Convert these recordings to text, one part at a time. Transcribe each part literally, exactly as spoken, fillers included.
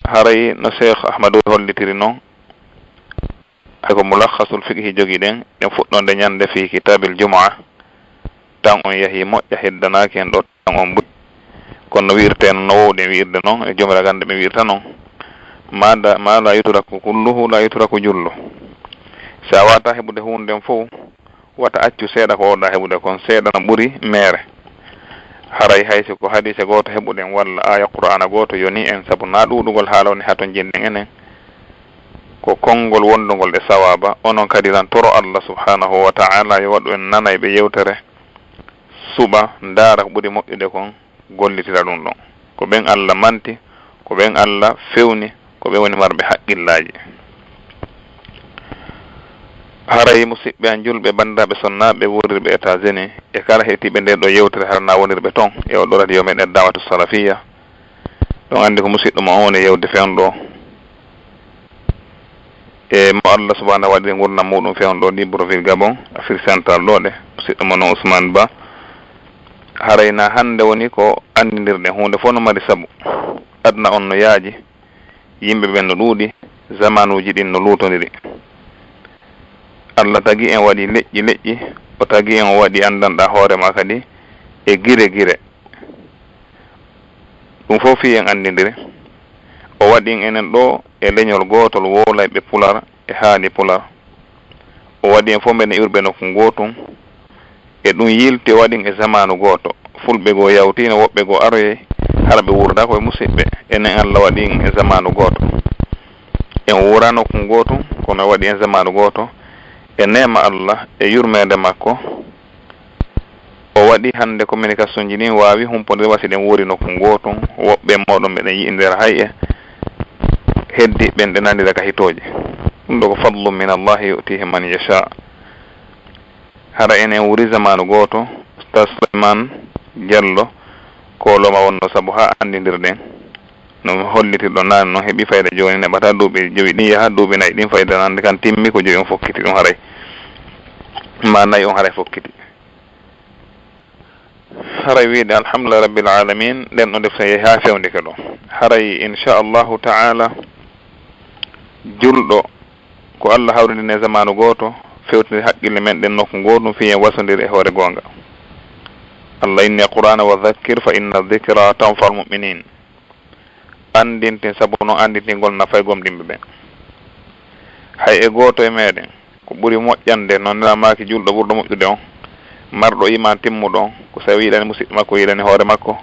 Haray no Cheikh Ahmadu hollitiri non, hay ko Mulakhasul Fiqhi jogiɗen, ɗen fuɗɗonde ñande fi Kitabil Jumu'a, tan on yahi moƴƴa, heddanaaki hen ɗo tan on buy. Kono no wi'irtee non, no wowɗen wi'irde non, e jomiragal nde ɓe wi'irta non. Ma da-, ma la yutraku kulluhu, la yutraku jullu. Si a waawataa heɓude huunde nden fow, wata accu seeɗa ko wowɗaa heɓude kon, seeɗa no ɓuri meere. Haray hay si ko hadiise gooto heɓuɗen walla aaya Qur'aana gooto yonii en sabu naa ɗuuɗugol haala woni haa to njiɗen enen, ko konngol wonndungol e sawaaba, onon kadi tan toro Allah subhaanahu wa ta'ala yo waɗu en nanayɓe yewtere, suɓa, ndaara ko ɓuri moƴƴude kon, gollitira ɗum ɗon. Ko ɓen Allah manti, ko ɓen Allah fewni, ko ɓen woni marɓe haqqillaaji. Haray, musiɓɓe an julɓe, banndiraaɓe sonnaaɓe wuurirɓe États-Unis, e kala heɗitiiɓe ndee ɗoo yewtere, hara na wonirɓe ton e oo ɗoo radio men, Ad-Da'watu Salafiyya, ɗon anndi ko musiɗɗo mo on woni e yewde fewndo ɗoo. E mo Allah subhanahu waɗiri ngurndan muɗum fewndo ɗoo Libreville, Gabon, Afrique Centrale ɗoo ɗe, musiɗɗo mon on Ousmane Ba. Haray na hannde woni ko anndindirɗen, huunde fof no mari sabu. Aduna on no yaaji, yimɓe ɓen no ɗuuɗi, zamanuuji ɗin no luutoniri. Allah tagi en, waɗi leƴƴi leƴƴi, o tagi en, o waɗi anndanɗaa hoore maa kadi e gire gire. Ɗum fof fii en anndindiri. O waɗi en enen ɗoo e leñol gootol, wowlayɓe Pular e haali Pular. O waɗi en fof mbeɗen iwruɓe nokku ngootun. E ɗum yilti o waɗi en e zamaanu gooto. Fulɓe goo yawtiino, woɓɓe goo aroyay, hara ɓe wuurdaaka ko e musiɓɓe. Enen Allah waɗi en e zamaanu gooto. En wuuraa nokku ngootun, kono o waɗi en zamaanu gooto. E neema Allah e yurmeende makko, o waɗi hannde communication ji ɗin waawi humpondirde, wa si ɗen wuuri nokku ngootun, woɓɓe e mooɗon meɗen yi'indira hay e heddiiɓe ɓen ɗe nanira ka hitooji. Ɗum ɗoo ko fadlun min Allahi yu'tihi man yasha. Hara enen wuuri zamaanu gooto, Ustaz Suleyman Jallo, kooloma wonno sabu haa anndindirɗen. No hollitirɗon naane non, heɓi fayda jooni, neɓata duuɓi jowi ɗin, yaha duuɓi nayi ɗin, fayda nande kan timmi, ko joyi on fokkiti ɗum haray. Ma nayi on haray fokkiti. Haray wiide alhamdulillahi rabbil alamin, nden ɗo defte yehi haa fewndike ɗo. Haray, inchallahu ta'ala, julɗo ko Allah hawrindini e zamaanu gooto, fewtinde haqqille men ɗen nokku gootum, fii en wasondiri e hoore goonga. Allah inni e Qur'aana, "Wa dhakkir fa inna dhikra tanfa'ul mu'minin." Anndintin, sabu non anndintingol nafay gomɗinɓe ɓen. Hay e gooto e meɗen, ko ɓuri moƴƴande, no Nelaaɗo maaki, julɗo ɓurɗo moƴƴude on, marɗo iimaan timmuɗo on, ko si o yiɗani musiɗɗo makko, yiɗani hoore makko,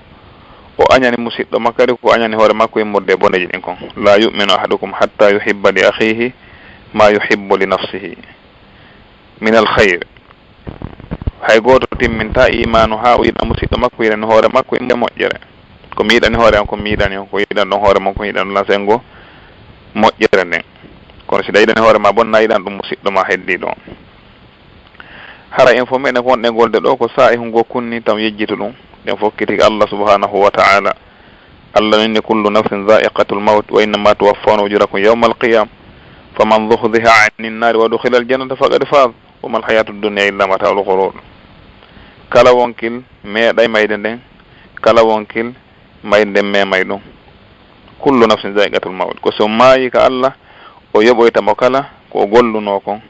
o añani musiɗɗo makko kadi ko añani hoore makko immorde e boneeji ɗin kon. "La yu'minu ahadukum hatta yuhibba li akhihi ma yuhibbu li nafsihi minal khayr." Hay gooto timmintaa iimaanu haa o yiɗa musiɗɗo makko, yiɗani hoore makko immorde moƴƴere. Ko mi yiɗani hoore am, ko mi yiɗani on, ko yiɗan ɗon hoore makko, ko yiɗan ɗon sengo moƴƴere nden. Kono si ɗa yiɗani hoore ma bonna, yiɗan ɗum musiɗɗo ma heddiiɗo on. Hara en fof meɗen ko wonɗen golde ɗoo, ko saa'i hungo kunni tan yejjitu ɗum. Ɗen fokkiti ka Allah subhanahu wa ta'ala. Allah no inni, "Kullu nafsin dha'iqatul mawt wa innama tuwaffawna ujurakum yawmal qiyam. Faman dhuhziha anin nari wa udkhilal jannata faqad faz. Wa mal hayatud dunya illa mata'ul ghurur." Kala wonkil meeɗay mayde nden, kala wonkil mayde nden memay ɗum. "Kullu nafsin dha'iqatul mawt." Ko si o maayi ka Allah, o yoɓoyta mo kala ko o gollunoo kon.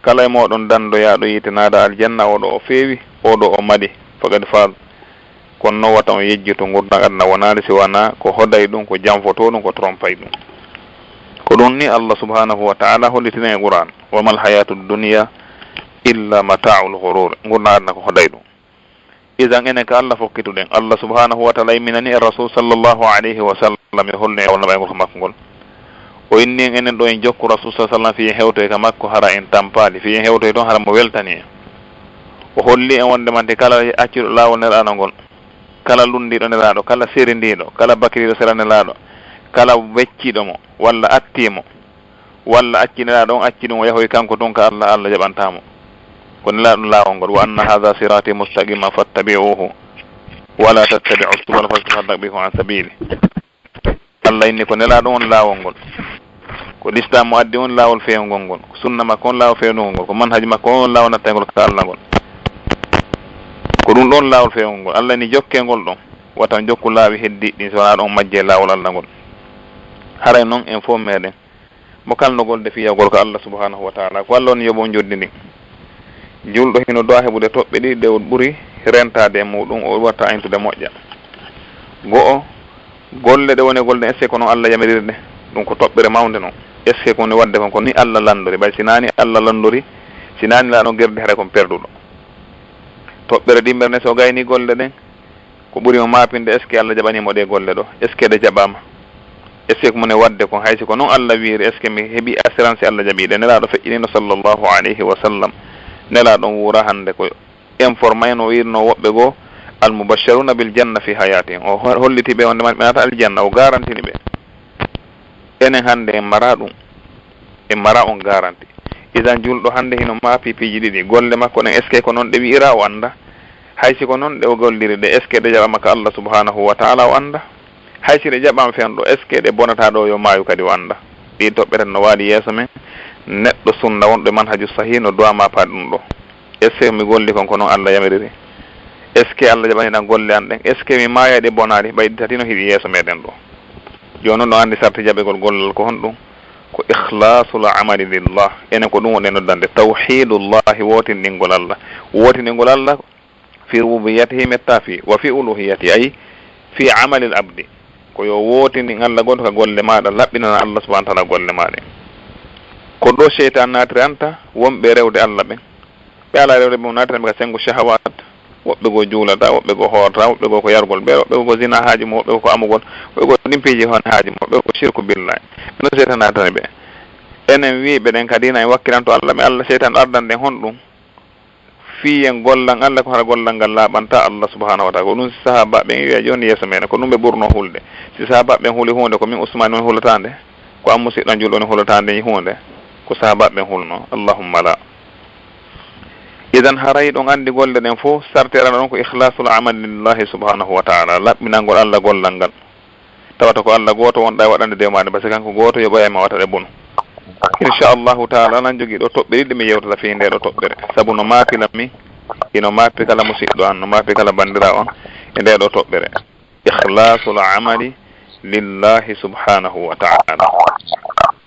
Kala e mooɗon danndoyaaɗo yiite naada aljanna, oo ɗoo o feewi, oo ɗoo o maɗi, faqad faz. Kono non wata on yejjito, ngurndan aduna wonaali si wanaa ko hoday ɗum, ko janfotoo ɗum, ko trompay ɗum. Ko ɗum ni Allah subhanahu wa ta'ala hollitini e Qur'an, "Wa mal hayatud dunya illa mata'ul ghurur." Ngurndan aduna ko hoday ɗum. Idan enen ka Allah fokkituɗen. Allah subhanahu wa ta'ala imminani e Rasul sallallahu alayhi wa sallam yo hollu en wonno ɓaygol ko makko ngol. O inni en enen ɗo en jokku Rasul sallallahu alayhi wa sallam fii en hewtoy ka makko, hara en tampaali, fii en hewtoy toon hara mo weltani en. O holli en wonde manti kala accuɗo laawol Nelaaɗo ngol, kala lunndiiɗo Nelaaɗo, kala serindiiɗo, kala bakiriiɗo sera Nelaaɗo, kala wecciiɗo mo, walla attii mo, walla acci Nelaaɗo on, acci ɗum o yahoy kanko tun ka Allah, Allah jaɓantaa mo. Ko Nelaaɗo laawol ngol, "Wa anna hadha sirati mustaqiman fattabi'uhu, wa la tattabi'u subula fatafarraqa bikum an sabili." Allah inni ko Nelaaɗo on laawol ngol. Ko Lislaam mo addi on laawol feewngol ngol. Ko sunna makko on laawol feewngol ngol. Ko manhaji makko on laawol nattayngol ka Allah ngol. Ko ɗum ɗon laawol feewngol ngol. Allah inni jokke ngol ɗon. Wata on jokku laawi heddiiɗi ɗin, si wanaa ɗon majje laawol Allah ngol. Haray non en fof meɗen mo kalnogol de fiyagol ko Allah subhanahu wa taala. Ko Allah on yoɓo njoɓdi ndin. Julɗo hino du'a heɓude toɓɓe ɗiɗi ɗe o ɓuri rentaade e muɗum, o watta ayntude moƴƴa. Go'o, golle ɗe woni e golle ɗen, est-ce que ko non Allah yamiriri ɗe? Ɗum ko toɓɓere mawnde non. Est-ce que ko woni waɗde kon ko ni Allah lanndori? Ɓay si naa ni Allah lanndori, si naa ni laa ɗon gerdi, haray kon perduɗo. Toɓɓere ɗimmere nden, so o gayni golle ɗen, ko ɓuri mo maapinde, est-ce que Allah jaɓanii mo ɗee golle ɗoo? Est-ce que ɗe jaɓaama? Est-ce que ko mone waɗde kon, hay si ko non Allah wiiri, est-ce que mi heɓii assurance Allah jaɓii ɗe? Nelaaɗo feƴƴiniino sallallahu alayhi wa sallam. Nelaaɗo on wuura hannde ko informé no wiirno woɓɓe goo al-mubashsharuna bil janna fi hayatihim. O ho-, holliti ɓe wonde man ɓe naata aljanna, o garantini ɓe. Enen hannde en mara ɗum, en mara on garanti. Idan julɗo hannde hino maapi piiji ɗiɗi, golle makko ɗen, est-ce que ko non ɗe wi'ira, o annda? Hay si ko non ɗe o golliri ɗe, est-ce que ɗe jaɓama ka Allah subhanahu wa taala, o annda? Hay si ɗe jaɓama fewndo, est-ce que ɗe bonata ɗo yo maayu kadi, o annda? Ɗi toɓɓere no waali yeeso men, neɗɗo sunna wonɗo e manhaju sahih no du'a maapa ɗum ɗo. Est-ce que mi golli kon ko non Allah yamiriri? Est-ce que Allah jaɓani ɗan golle an ɗen? Est-ce que mi maaya ɗe bonaali? Ɓay ɗi tati no hiɗi yeeso meɗen ɗo. Jooni non ɗo anndi sarti jaɓegol gollal ko honɗum? Ko ikhlasul amali lillah. Enen ko ɗum woni e noddande tawhidullahi, wootinɗingol Allah. Wootinɗingol Allah fi rububiyatihi metta fi, wa fi uluhiyati, ay fi amalil abdi. Ko yo wootinɗin Allah gooto ka golle maaɗa, laɓɓinana Allah subhanahu wa taala golle maaɗa. Ko ɗo seytaan naatiranta wonɓe rewde Allah ɓen. Ɓe alaa rewde ɓe, naatana ɓe ka senngo shahawat. Woɓɓe goo juulata, woɓɓe goo hoorata, woɓɓe goo ko yargol ɓe, woɓɓe goo ko zina haaju mo, woɓɓe goo ko amugol, woɓɓe goo ɗin piiji hon haaju mo, woɓɓe goo ko shirku billahi. Ɗum seytaan naatani ɓe. Enen wiiɓe ɗen ka diina en wakkilanto Allah, mi Allah seytaan ardande honɗum? Fii en gollan Allah ko hara gollal ngal laaɓanta Allah subhanahu wa taala. Ko ɗum si sahaabaaɓe ɓen wi'a jooni yeeso meɗen, ko ɗum ɓe ɓurno hulde. Si sahaabaaɓe ɓen huli huunde, ko min Usmaan woni hulataande? Ko an musiɗɗo an julɗo woni hulataande huunde? Ko sahaabaaɓe ɓen hulno? Allahumma la. Idan haray ɗon anndi golle ɗen fof, sarti arano ɗon ko ikhlasul amal lillahi subhanahu wa taala, laɓɓinangol Allah gollal ngal. Tawata ko Allah gooto wonɗa e waɗande dew maɗa, parce que kanko gooto yoɓoyay ma wata ɗe bonu. Inchallahu taala, nan jogii ɗo toɓɓe ɗiɗi mi yewtata fii nde ɗo toɓɓere. Sabu no maapila mi, ino maapi kala musiɗɗo an, no maapi kala banndiraawo on e nde ɗo toɓɓere. Ikhlasul amali lillahi subhanahu wa taala.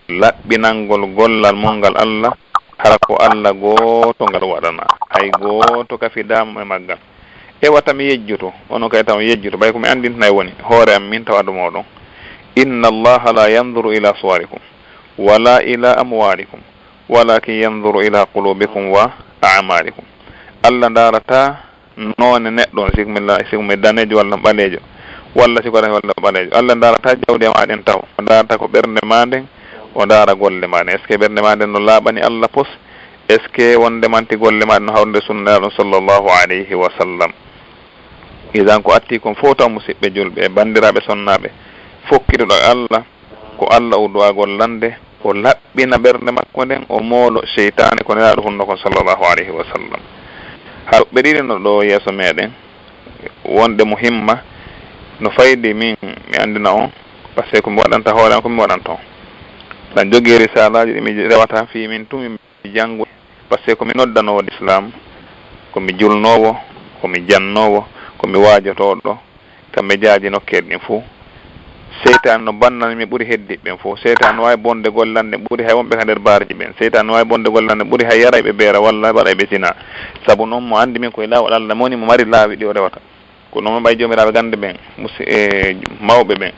Laɓɓinangol gollal mun ngal Allah, hara ko Allah gooto ngal waɗana, hay gooto kafidaama e maggal. E wata mi yejjuto, onon kay taw on yejjuto, ɓay ko mi anndintanay woni hoore am min tawa ɗum oɗon. Inna Allaha la yanzuru ila suwarikum, wala ila amwalikum, walakin yanzuru ila qulubikum wa a'malikum. Allah ndaarata noone neɗɗo on, siko mi la-, siko mi daneejo walla ɓaleejo, walla siko daneejo walla ɓaleejo. Allah ndaarata jawdi e maaɗen taw, o ndaarata ko ɓernde maa nden, o ndaara golle maa ɗen. Est-ce que ɓernde maa nden no laaɓani Allah pos? Est-ce que wonde manti golle maa ɗen no hawrude sunna Nulaaɗo sallallahu alayhi wa sallam? Idan ko atti kon fof taw, musiɓɓe julɓe e banndiraaɓe sonnaaɓe, fokkitoɗo e Allah, ko Allah o du'a gollande, o laɓɓina ɓernde makko nden, o moolo seytaane ko Nelaaɗo hunno kon sallallahu alayhi wa sallam. Haa toɓɓe ɗiɗi no ɗo yeeso meɗen, wonde muhimma, no faydi min mi anndina on, parce que ko mi waɗanta hoore am, ko mi waɗanta on. Ɗan jogii risaalaaji ɗi mi rewata fii min tun, mi janngu, parce que ko mi noddanoowo l'islam, ko mi julnoowo, ko mi jannoowo, ko mi waajotooɗo, ka mejaaji nokkeeji ɗin fof. Seytaane no bannani mi ɓuri heddiiɓe ɓen fof. Seytaane no waawi bonde gollande ɓuri hay wonɓe ka nder baarji ɓen. Seytaane no waawi bonde gollande ɓuri hay yarayɓe beera walla waɗayɓe zina. Sabu non mo anndi min ko e laawol Allah moni, mo mari laawi ɗi o rewata. Ko non ɓay joomiraaɓe gannde ɓen, musi-, e mawɓe ɓen,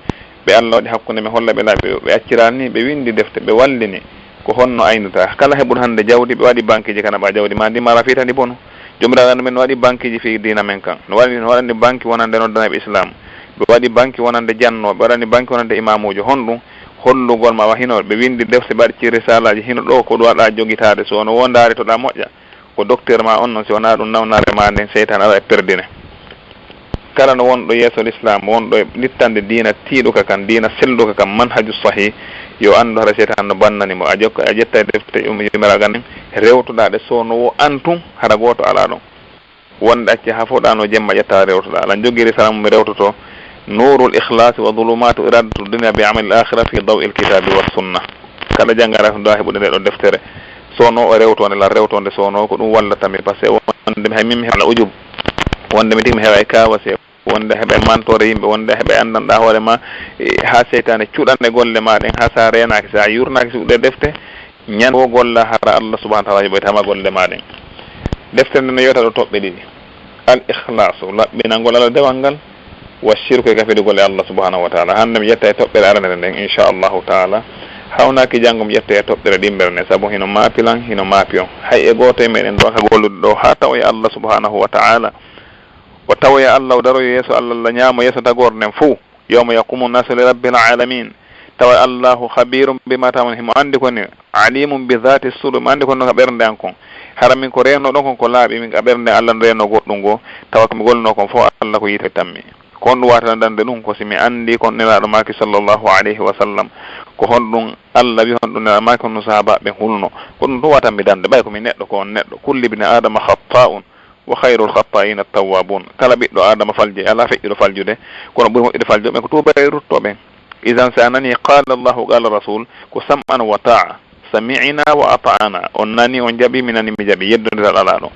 ɓe Allah waɗi hakkunde men, holla ɓe laaɓi, ɓe acciraani, ɓe winndi defte, ɓe wallini. Ko honno aynata? Kala heɓuɗo hannde jawdi, ɓe waɗi bankeeji kana ɓa jawdi ma ndi mara fii tan ndi bonu. Joomiraaɗo men no waɗi bankeeji fii diina men kan. No waɗi, no waɗani banki wonande noddanayɓe Islam. Ɓe waɗi banki wonande jannooɓe, ɓe waɗani banki wonande imaamuujo. Honɗum? Hollugol ma wa hino ɓe winndi defte, ɓe accii risaalaaji hino ɗo, ko ɗum waɗa jogitaade. So no wo ndaaritoɗaa moƴƴa, ko docteur ma on non, si wonaa ɗum nawnaare ma nden, seytaane ara e perdine. Kala no wonɗo yeeso l'islam, wonɗo e littande diina tiiɗuka kan, diina selluka kan, manhaju sahih, yo anndu hara seytaane no bannani mo. A jokka, a ƴetta e defte um, yumiraga nden, rewtoɗaa ɗe, so no wo an tun, hara gooto alaa ɗon. Wonde acca haa foɗaa no jemma ƴetta rewtoɗaa. Aɗa jogii risala mum mi rewtoto, Nurul Ikhlasi wa Dhulumatu Iradatu Dunya bi Amali Akhira fi Dawi al Kitabi wa Sunna. Kala janngaare ko du'a heɓude nde ɗo deftere. So no o rewtonde lan rewtonde, so no ko ɗum wallata mi, parce que wonde mi hay min mi heɓa ujub. Wonde mi tigi mi heɓa e kawa se. wonde heɓe mantoore yimɓe, wonde heɓe anndanɗa hoore ma, e, haa seytaane cuɗanɗe golle ma ɗen, haa sa reenaaki, sa yurnaaki suuɗe defte, ñande wo golla hara Allah subhanahu wa ta'ala yoɓoytama golle ma ɗen. Deftere nden no yewta ɗo toɓɓe ɗiɗi. Al ikhlasu, laɓɓinangol Allah dewal ngal, wa shirku, e gafidugol e Allah subhanahu wa ta'ala. Hannde mi ƴetta e toɓɓere aranere nden, inchallahu ta'ala. Hawnaaki janngo mi ƴetta e toɓɓere ɗimmere nden, sabu hino maapilan, hino maapiyon. Hay e gooto e meɗen ɗo ka gollude ɗo, haa tawoya Allah subhanahu wa ta'ala. O tawoya Allah, o daroyo yeeso Allah, Allah ñaamo yeeso tagoore nden fow. Yawma yaqumu nnasu li rabbil alamin. Tawa Allahu khabirun bima ta'malun, himo anndi ko ni, alimun bi dhati sudur, himo anndi ko no ka ɓernde an kon. Hara min ko reenno ɗon kon ko laaɓi, min ka ɓernde Allah no reenno goɗɗum goo, tawa ko mi golluno kon fof Allah ko yiite tammi. Ko honɗum wawata dañde ɗum? Ko si mi anndi kon Nelaaɗo maaki sallallahu alayhi wa sallam, ko honɗum Allah wi, honɗum Nelaaɗo maaki, honɗum sahaabaaɓe hulno. Ko ɗum tun wawata mi dañde, ɓay ko mi neɗɗo, ko on neɗɗo. Kullu ibni Adama khatta'un. Wa khayrul khatta'ina tawwabun. Kala ɓiɗɗo Adama falje, alaa feƴƴuɗo faljude, kono ɓuri moƴƴude faljude ɓen ko tuubayɓe ruttooɓe ɓen. Idan, si a nani qala Allahu, qala Rasul, ko sam'an wa ta'a. Sami'na wa ata'na. On nani, on jaɓi, mi nani, mi jaɓi. Yeddondiral alaa ɗon.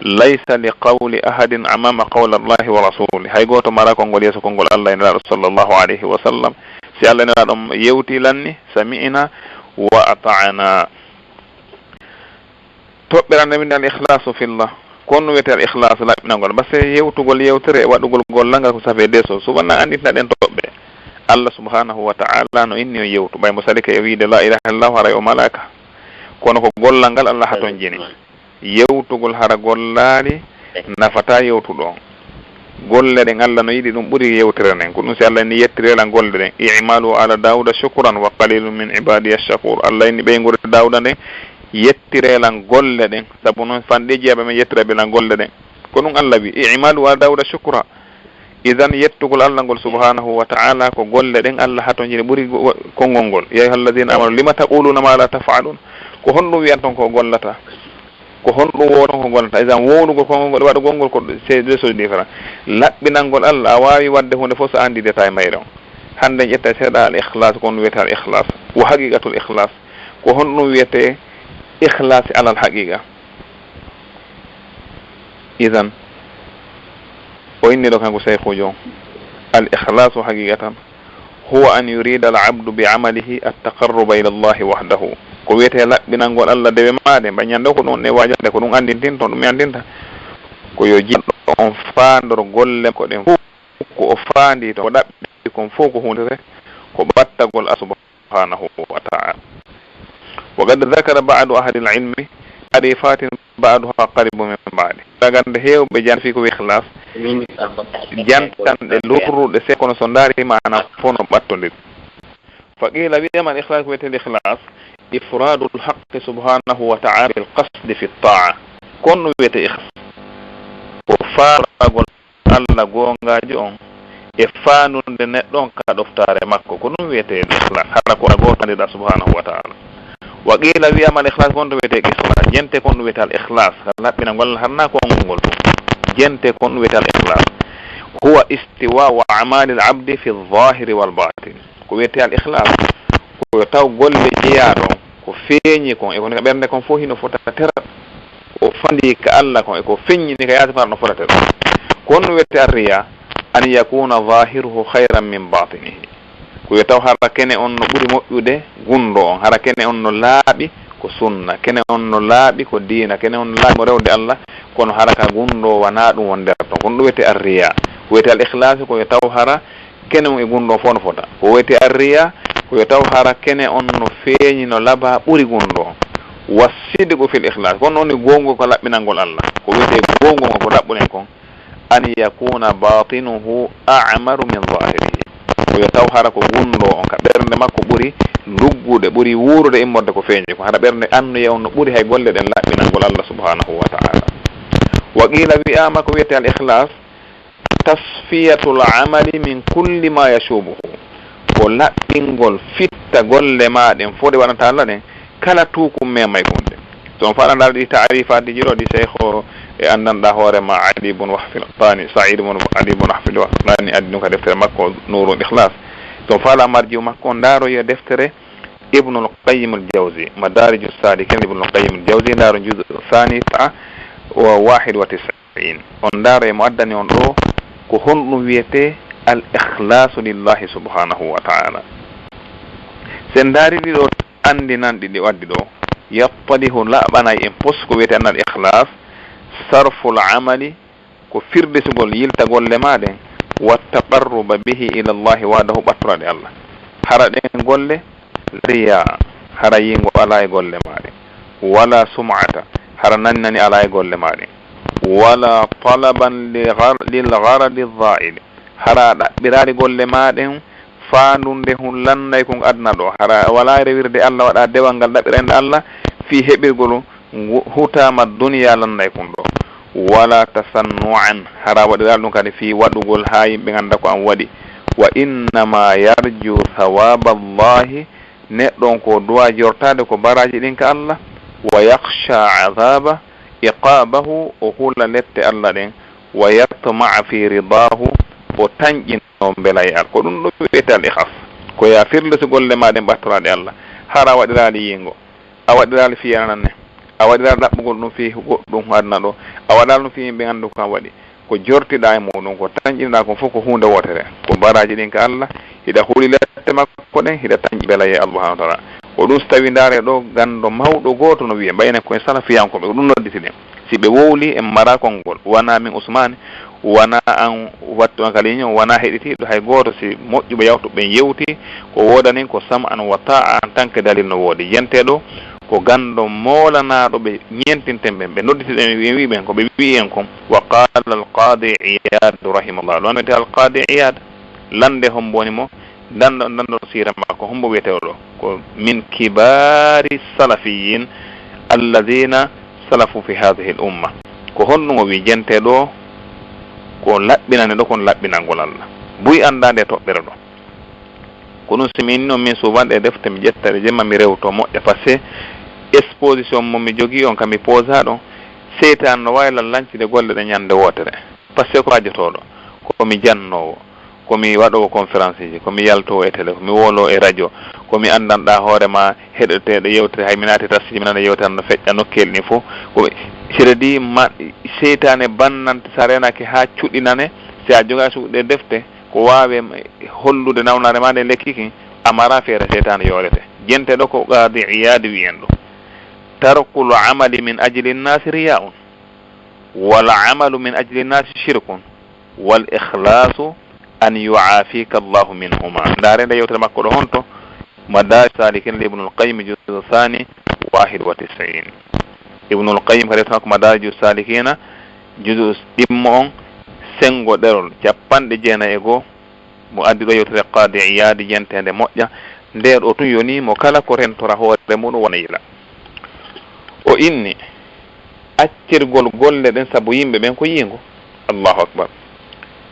Laysa li qawli ahadin amama qawla Allahi wa Rasuli. Hay gooto maraa konngol yeeso konngol Allah e Nelaaɗo sallallahu alayhi wa sallam. Si Allah e Nelaaɗo yewti lanni, sami'na wa ata'na. Toɓɓere nde winnde al ikhlasu fillah. Ko honɗum wiyetee al ikhlasu, laɓɓinangol? Base yewtugol yewtere e waɗugol gollal ngal ko saabe deeso, suɓana anndinta ɗen toɓɓe. Allah subhanahu wa ta'ala no inni on yewtu, ɓay mo salike e wiide la ilaha illallah, haray o malaaka. Kono ko gollal ngal Allah hatonjini. Yewtugol hara gollaali nafataa yewtuɗo on. Golle ɗen Allah no yiɗi ɗum ɓuri yewtere nden. Ko ɗum si Allah inni yettiree lan golle ɗen. I'malu ala Dawuda shukran wa qalilun min ibadiya shakur. Allah inni ɓeynguure Dawuda nden yettiree lan golle ɗen. Sabu non fanɗeeji yaaɓe men yettirayɓe lan golle ɗen. Ko ɗum Allah wi, i'malu ala Dawuda shukra. Idan yettugol Allah ngol subhanahu wa ta'ala ko golle ɗen Allah hatonjini ɓuri go-, konngol ngol. Ya ayyuhalladhina amanu lima taquluna ma la taf'alun. Ko honɗum wi'anton ko gollata? Ko honɗum wowton ko gollata? Idan wowlugol konngol ngol e waɗugol ngol ko c'est deux choses différentes. Laɓɓinangol Allah, a waawi waɗde huunde fof so a anndi détail mayre on. Hannde en ƴetta seeɗa al ikhlas, ko honɗum wiyetee al ikhlas. Wa haqiqatul ikhlas. Ko honɗum wiyetee ikhlas alal haqiqa? Idan o inni ɗo kanko Shaykhujo on, al ikhlasu haqiqatan huwa an yurida al abdu bi amalihi at taqarruba ila Allahi wahdahu. Ko wiyetee laɓɓinangol Allah dewe maa ɗen, ɓay ñande o ko ɗum ne waajande, ko ɗum anndintinton, ɗum mi anndinta. Ko yo jiɗɗo on faandor golle makko ɗen fof, ko o faandi ton, ko ɗaɓɓi kon fof ko huunde ko ɓattagol Allah subhanahu wa ta'ala. Wa qad dhakara ba'du ahli al ilmi ta'rifatin ba'duha qaribu min ba'di. Tagande heewɓe jan fii ko ikhlas, jantanɗe lurruɗe se kono so ndaari maana fof no ɓattondiri. Fa qila, wi'ama al ikhlas, ko wiyetee al ikhlas, ifradul haqqi subhanahu wa ta'ala bil qasdi fi ta'a. Ko honɗum wiyetee ikhlas? Ko faaragol Allah goongaajo on e faandunde neɗɗo on ka ɗoftaare makko. Ko ɗum wiyetee ikhlas. Hara ko a gooto anndiɗaa subhanahu wa ta'ala. Wa qila, wi'ama al ikhlas, ko honto wiyetee ikhlas? Jente ko honɗum wiyetee al ikhlas. Ka laɓɓinangol Allah harna konngol ngol ɗum. Jente ko honɗum wiyetee al ikhlas. Huwa istiwa'u a'malil abdi fi dhahiri wal batin. Ko wiyetee al ikhlas, ko yo taw golle jeyaaɗo on, ko feeñi kon, e ko woni ka ɓernde kon fof hino fota terat. Ko fandii ka Allah kon, e ko feññini ka yaasi fara no fota terat. Ko honɗum wiyetee ar riya? An yakuna zahiruhu khayran min batinihi. Ko yo taw hara kene on no ɓuri moƴƴude gunndoo on, hara kene on no laaɓi ko sunna, kene on no laaɓi ko diina, kene on no laaɓi mo rewde Allah, kono hara ka gunndoo wanaa ɗum won nder ton. Ko honɗum wiyetee ar riya. Ko wiyetee al ikhlas, ko yo taw hara kene on e gunndoo fof no fota. Ko wiyetee ar riya, ko yo taw hara kene on no feeñi, no labaa ɓuri gunndoo. Wa sidqu fil ikhlas, kono woni goongu ko laɓɓinangol Allah. Ko wiyetee goongu ko ɗaɓɓuɗen kon, an yakuna batinuhu a'maru min zahirihi. Ko yo taw hara ko gunndoo on ka ɓernde makko ɓuri luggude, ɓuri wuurude immorde ko feeñi kon. Hara ɓernde anniya on no ɓuri hay golle ɗen laɓɓinangol Allah subhanahu wa ta'ala. Wa qila, wi'ama ko wiyetee al ikhlas, tasfiyatul amali min kulli ma yashubuhu. Ko laɓɓingol fitta golle maa ɗen fof ɗe waɗanta Allah ɗen, kala tuukum memay kon ɗe. So on faala ndaara ɗi ta'rifaatiji ɗo ɗi Seykh o e anndanɗaa hoore ma Ali ibn Wahf al-Qahtani, Sa'id ibn Ali ibn Wahf al-Qahtani addi ɗum ka deftere makko Nurul Ikhlas. So on faala marji'u makko on, ndaaroyo deftere Ibnul Qayyim al-Jawzi, Madariju Salikin Ibnul Qayyim al-Jawzi, ndaaro juz thani ta'a wa wahid wa tis'in. On ndaaro e mo addani on ɗo Ko honɗum wiyetee al ikhlasu lillahi subhanahu wa ta'ala? Si en ndaari ɗiɗo anndinanɗi ɗi o addi ɗo, yattadihu, laaɓanay en pos ko wiyetee al ikhlas, sarful amali, ko firdisugol yilta golle maa ɗen, wa taqarruba bihi ila Allahi wahdahu, ɓattoraade Allah. Hara ɗen golle, riya, hara yiingo alaa e golle maa ɗen, wala sum'ata, hara nani nani alaa e golle maa ɗen, wala talaban li ghar-, lil gharadi zaili, hara a ɗaɓɓiraali golle maa ɗen faandunde hun lannay kon aduna ɗo, hara a walaa rewirde Allah, waɗa dewal ngal ɗaɓɓirayɗaa Allah fii heɓirgol ngu hutaama duniya lannay kun ɗo. Wala tasannu'an, hara waɗiraali ɗum kadi fii waɗugol haa yimɓe ngannda ko an waɗi. Wa innama yarju thawaba Allahi, neɗɗo on ko duwa jortaade ko baraaji ɗin ka Allah. Wa yakhsha adhaba, iqabahu, o hula lette Allah ɗen. Wa yatma'a fi ridahu, o tanƴino mbelay Allah. Ko ɗum ɗo wiyetee al ikhlas. Ko ya firliti golle maa ɗen ɓattoraade Allah. Hara waɗiraali yiingo. A waɗiraali fii a nanane, a waɗiraali ɗaɓɓugol ɗum fii goɗɗum aduna ɗo, a waɗaali ɗum fii yimɓe anndu ko a waɗi. Ko jortiɗaa e muuɗum, ko tanƴinɗaa kon fof ko huunde wootere. Ko baraaji ɗin ka Allah, hiɗa huli lette makko ɗen, hiɗa tanƴi belayee Allah subhanahu wa ta'ala. Ko ɗum si tawii ndaaree ɗo, ganndo mawɗo gooto no wiyee, mbayne ko en salafiyankooɓe, ko ɗum nodditi ɗen. Si ɓe wowli, en maraa konngol, wanaa min Usmaani, wanaa an wattu an kala ñoo, wanaa heɗitiiɗo hay gooto, si moƴƴuɓe yawtuɓe ɓen yewti, ko woodani ko sam'an wa ta'a en tant que dalil no woodi. Jentee ɗo ko ganndo moolanaaɗo ɓe ñeentinten ɓen, ɓe nodditi ɗen, ɓe wi'i ɓen ko ɓe wi'i en kon. Wa qala al qadi Iyad rahimahullah. Ɗon wiyetee al qadi Iyad, lande hombo woni mo, dando, dando siira makko, hombo wiyetee o ɗo? Ko min kibari salafiyin alladhina salafu fi hadhihi al umma. Ko honɗum o wi jentee ɗo? Ko laɓɓinande ɗo, kon laɓɓinangol Allah. Buy anndaa nde toɓɓere ɗo. Ko ɗum si mi inni on, min souvent ɗe defte mi ƴetta ɗe jemma mi rewto moƴƴa, parce que exposition mo mi jogii on ka mi posa ɗon, seytaane no waawi lan lancide golle ɗe ñande wootere. Parce que ko rajotooɗo, ko mi jannoowo, ko mi waɗoowo conférence ji, ko mi yaltoowo e télé, ko mi wowloowo e radio, ko mi anndanɗaa hoore maa heɗoteeɗo yewtere, hay mi naati tas mi nana yewtere no feƴƴa nokkeeli ɗin fof. Ko mi, c'est-à-dire ma, seytaane bannante, si a reenaaki haa cuɗinane, si a jogaaki ɗe defte, ko waawe hollude nawnaare maa nde lekki kin, a maraa feere, seytaane yoorete. Jentee ɗo ko Qaadi Iyaad wi'i en ɗo. Tarkul amali min ajli nnaasi riyaa'un, wal amalu min ajli nnaasi shirkun, wal ikhlaasu an yu'aafika Allahu minhuma. Ndaaree nde yewtere makko ɗo honto? Madaarij Saalikiin li Ibnul Qayyim, juzu saani, waahid wa tisiin. Ibnul Qayyim kadi tan ko Madaariju Saalikiina, juzu ɗimmo on, senngo ɗerol cappanɗe jeenayi e goo, mo addi ɗo yewtere Qaadi Iyaadi jenteende moƴƴa. Ndee ɗo tun yonii mo kala ko rentora hoore muɗum wona yila. O inni accirgol golle ɗen sabu yimɓe ɓen ko yiingo. Allahu akbar.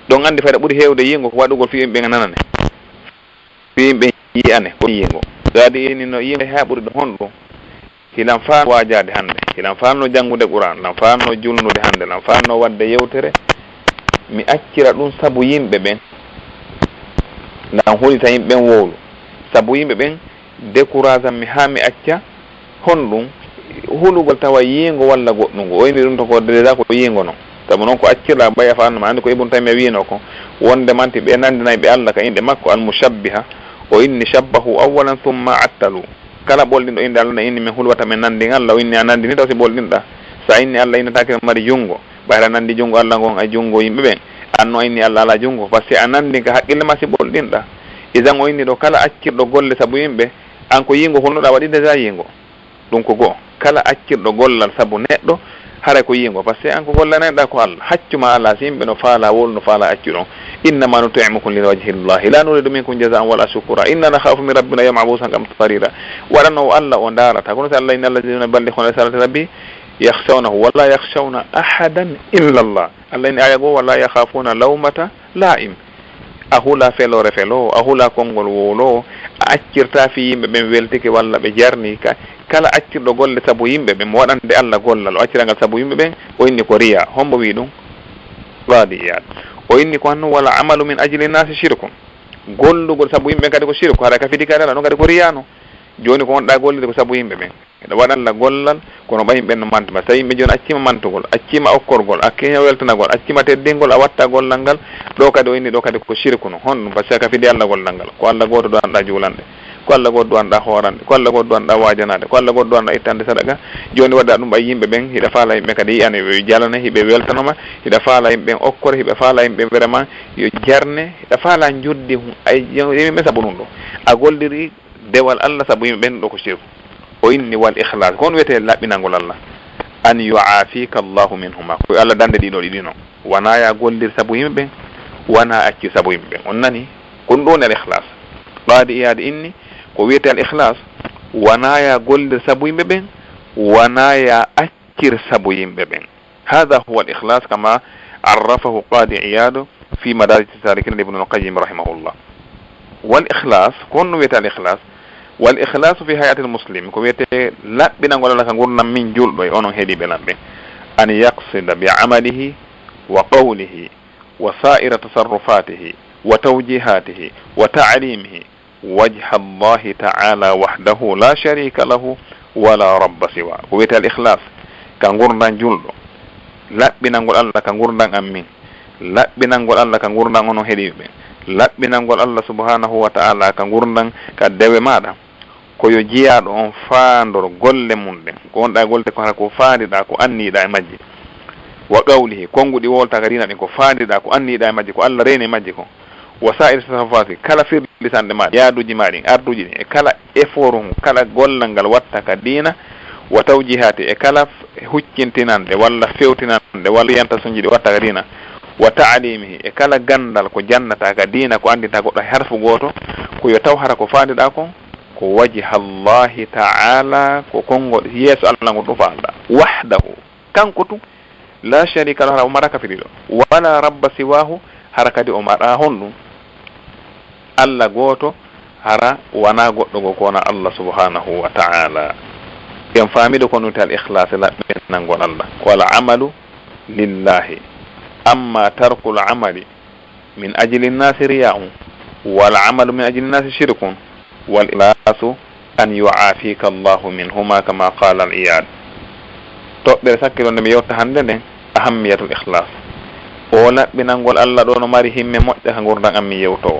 Ɗon anndi fayda ɓuri heewde yiingo ko waɗugol fii yimɓe ɓen nanane. Fii yimɓe yi'ane ko yiingo. Saadi inni no yiingo haa ɓuri ɗum honɗum? Hilan faano waajaade hannde, hilan faano janngude Qur'aan, lan faano julnude hannde, lan faano waɗde yewtere. Mi accira ɗum sabu yimɓe ɓen. Lan hulita yimɓe ɓen wowlu. Sabu yimɓe ɓen décourage mi haa mi acca honɗum? Hulugol tawa yiingo walla goɗɗum. O inni ɗum to ko déjà ko yiingo non. Sabu non ko accirɗaa ɓay a faano ma. Anndi ko Ibn Taymiyya wi'ino ko, wonde manti ɓe nanndinay ɓe Allah ka innde makko al-mushabbiha. O inni shabbahu awwalan thumma attalu. Kala ɓolɗinɗo innde Allah ne inni min hulwata min nanndin Allah, o inni a nanndini taw si ɓolɗinɗaa. Si a inni Allah innataake no mari junngo, ɓay aɗa nanndi junngo Allah ngon e junngo yimɓe ɓen. An no a inni Allah alaa junngo, parce que a nanndin ka haqqille maa si ɓolɗinɗaa. Idan o inni ɗo kala accirɗo golle sabu yimɓe, an ko yiingo hulnuɗaa waɗi déjà yiingo. Ɗum ko go'o. Kala accirɗo gollal sabu neɗɗo, haray ko yiingo, parce que an ko gollanayɗaa ko Allah. Haccu maa alaa, si yimɓe no faalaa wowlu, no faalaa accu ɗon. Innama nut'imukum li wajhi llahi la nuridu minkum jazaan wala shukura inna nakhafu min rabbina yawman abuusan qamtarira. Waɗanoowo Allah o ndaarata. Kono si Allah inni alladhina yuballighuna risalati rabbi yakhshawnahu wala yakhshawna ahadan illa Allah. Allah inni aaya goo, wala yakhafuna lawmata la'im. A hula feloore feloowo, a hula konngol wowloowo, a accirtaa fii yimɓe ɓen weltike walla ɓe jarnii ka. Kala accirɗo golle sabu yimɓe ɓen, mo waɗande Allah gollal, o accira ngal sabu yimɓe ɓen, o inni ko riya. Hombo wi'i ɗum? Qaadi Iyaad. O inni ko hanno, wala amalu min ajli nnaasi shirkun. Gollugol sabu yimɓe ɓen kadi ko shirku, haray ka fiti kadi Allah, ɗum kadi ko riya non. Jooni ko wonɗaa gollirde ko sabu yimɓe ɓen. Hiɗa waɗa Alla gollal, kono ɓay yimɓe no manti ma. So tawi yimɓe jooni accima mantugol, accima okkorgol, accima weltanagol, accima teddingol, a watta gollal ngal, ɗo kadi o inni ɗo kadi ko shirku no. Honɗum? Parce que ka fidi Alla gollal ngal. Ko Alla gooto duwanɗa juulande, ko Alla gooto duwanɗa hoorande, ko Alla gooto duwanɗa waajanade, ko Alla gooto duwanɗa ittande sadaka. Jooni waɗa ɗum ɓay yimɓe ɓen, hiɗa faala yimɓe kadi yi'ane, ɓe jalane, hiɓe weltanoma, hiɗa faala yimɓe ɓen okkore, hiɓe faala yimɓe vraiment yo jarne, hiɗa faala njoddi, hu-, ay, yimɓe sabu ɗum ɗo. A golliri dewal Alla sabu yimɓe ɓen ɗo ko shirku. O inni wal ikhlas. Ko on wiyete laɓɓinangol Alla. An yu'afika Allahu minhuma. Ko Alla dande ɗiɗo ɗiɗi no. Wona ya gollir sabu yimɓe ɓen, wona acci sabu yimɓe ɓen. On nani? Ko ɗum ɗo woni al ikhlas. Qadi Iyad inni ko wiyete al ikhlas, wona ya gollir sabu yimɓe ɓen, wona ya accir sabu yimɓe ɓen. هذا هو الإخلاص كما عرفه قاضي عياض في مدارج السالكين لابن القيم رحمه الله. والإخلاص, ko honno wiyete al ikhlas? والإخلاص في هيئة المسلم, ko wiyete laɓɓinangol Alla ka ngurndan min julɗo e onon heɗiiɓe lan ɓen. أن يقصد بعمله وقوله وسائر تصرفاته وتوجيهاته وتعليمه وجه الله تعالى وحده لا شريك له ولا رب سواه. Ko wiyete al ikhlas ka ngurndan julɗo. Laɓɓinangol Alla ka ngurndan an min. Laɓɓinangol Alla ka ngurndan onon heɗiiɓe ɓen. Laɓɓinangol Alla subhanahu wa ta'ala ka ngurndan ka dewe maɗa. Ko yo jiyaaɗo on faandor golle mun ɗen. Ko wonɗa e golle ko hara ko faandiɗa, ko anniyiɗa e majje. Wa qawlihi, konnguɗi wolta ka diina ɗin ko faandiɗa, ko anniyiɗa e majje, ko Alla reeni e majje ko. Wa sa'ir tasarrufati, kala firlisanɗe ma, yaaduuji ma ɗin, arduuji ɗin, e kala effort hun, kala gollal ngal watta ka diina, wa tawjihati, e kala huccintinande, walla fewtinande, walla orientation ji ɗi watta ka diina, wa ta'limihi, e kala ganndal ko jannata ka diina, ko anndinta goɗɗo hay harfu gooto, ko yo taw hara ko faandiɗa kon, ko wajhallahi ta'ala, ko konngol yeeso Alla ngol ɗum faanɗa. Wahdahu, kanko tun, la sharika lahu, hara o maraa ka firiiɗo. Wala rabba siwahu, hara kadi o maraa honɗum? Alla gooto, hara wanaa goɗɗo goo ko wonaa Alla subhanahu wa ta'ala. En faamii ɗo ko honɗum wiyetee al ikhlas, laɓɓinangol Alla. Wal amalu lillahi. Amma tarkul amali min ajli nnasi riya'un, wal amalu min ajli nnasi shirkun, wal ikhlasu an yu'afika Allahu minhuma kama qala al Iyad. Toɓɓere sakkitorde nde mi yewta hannde nden, ahammiyatul ikhlas. O laɓɓinangol Alla ɗo no mari himme moƴƴa ka ngurndan an min yewtoowo.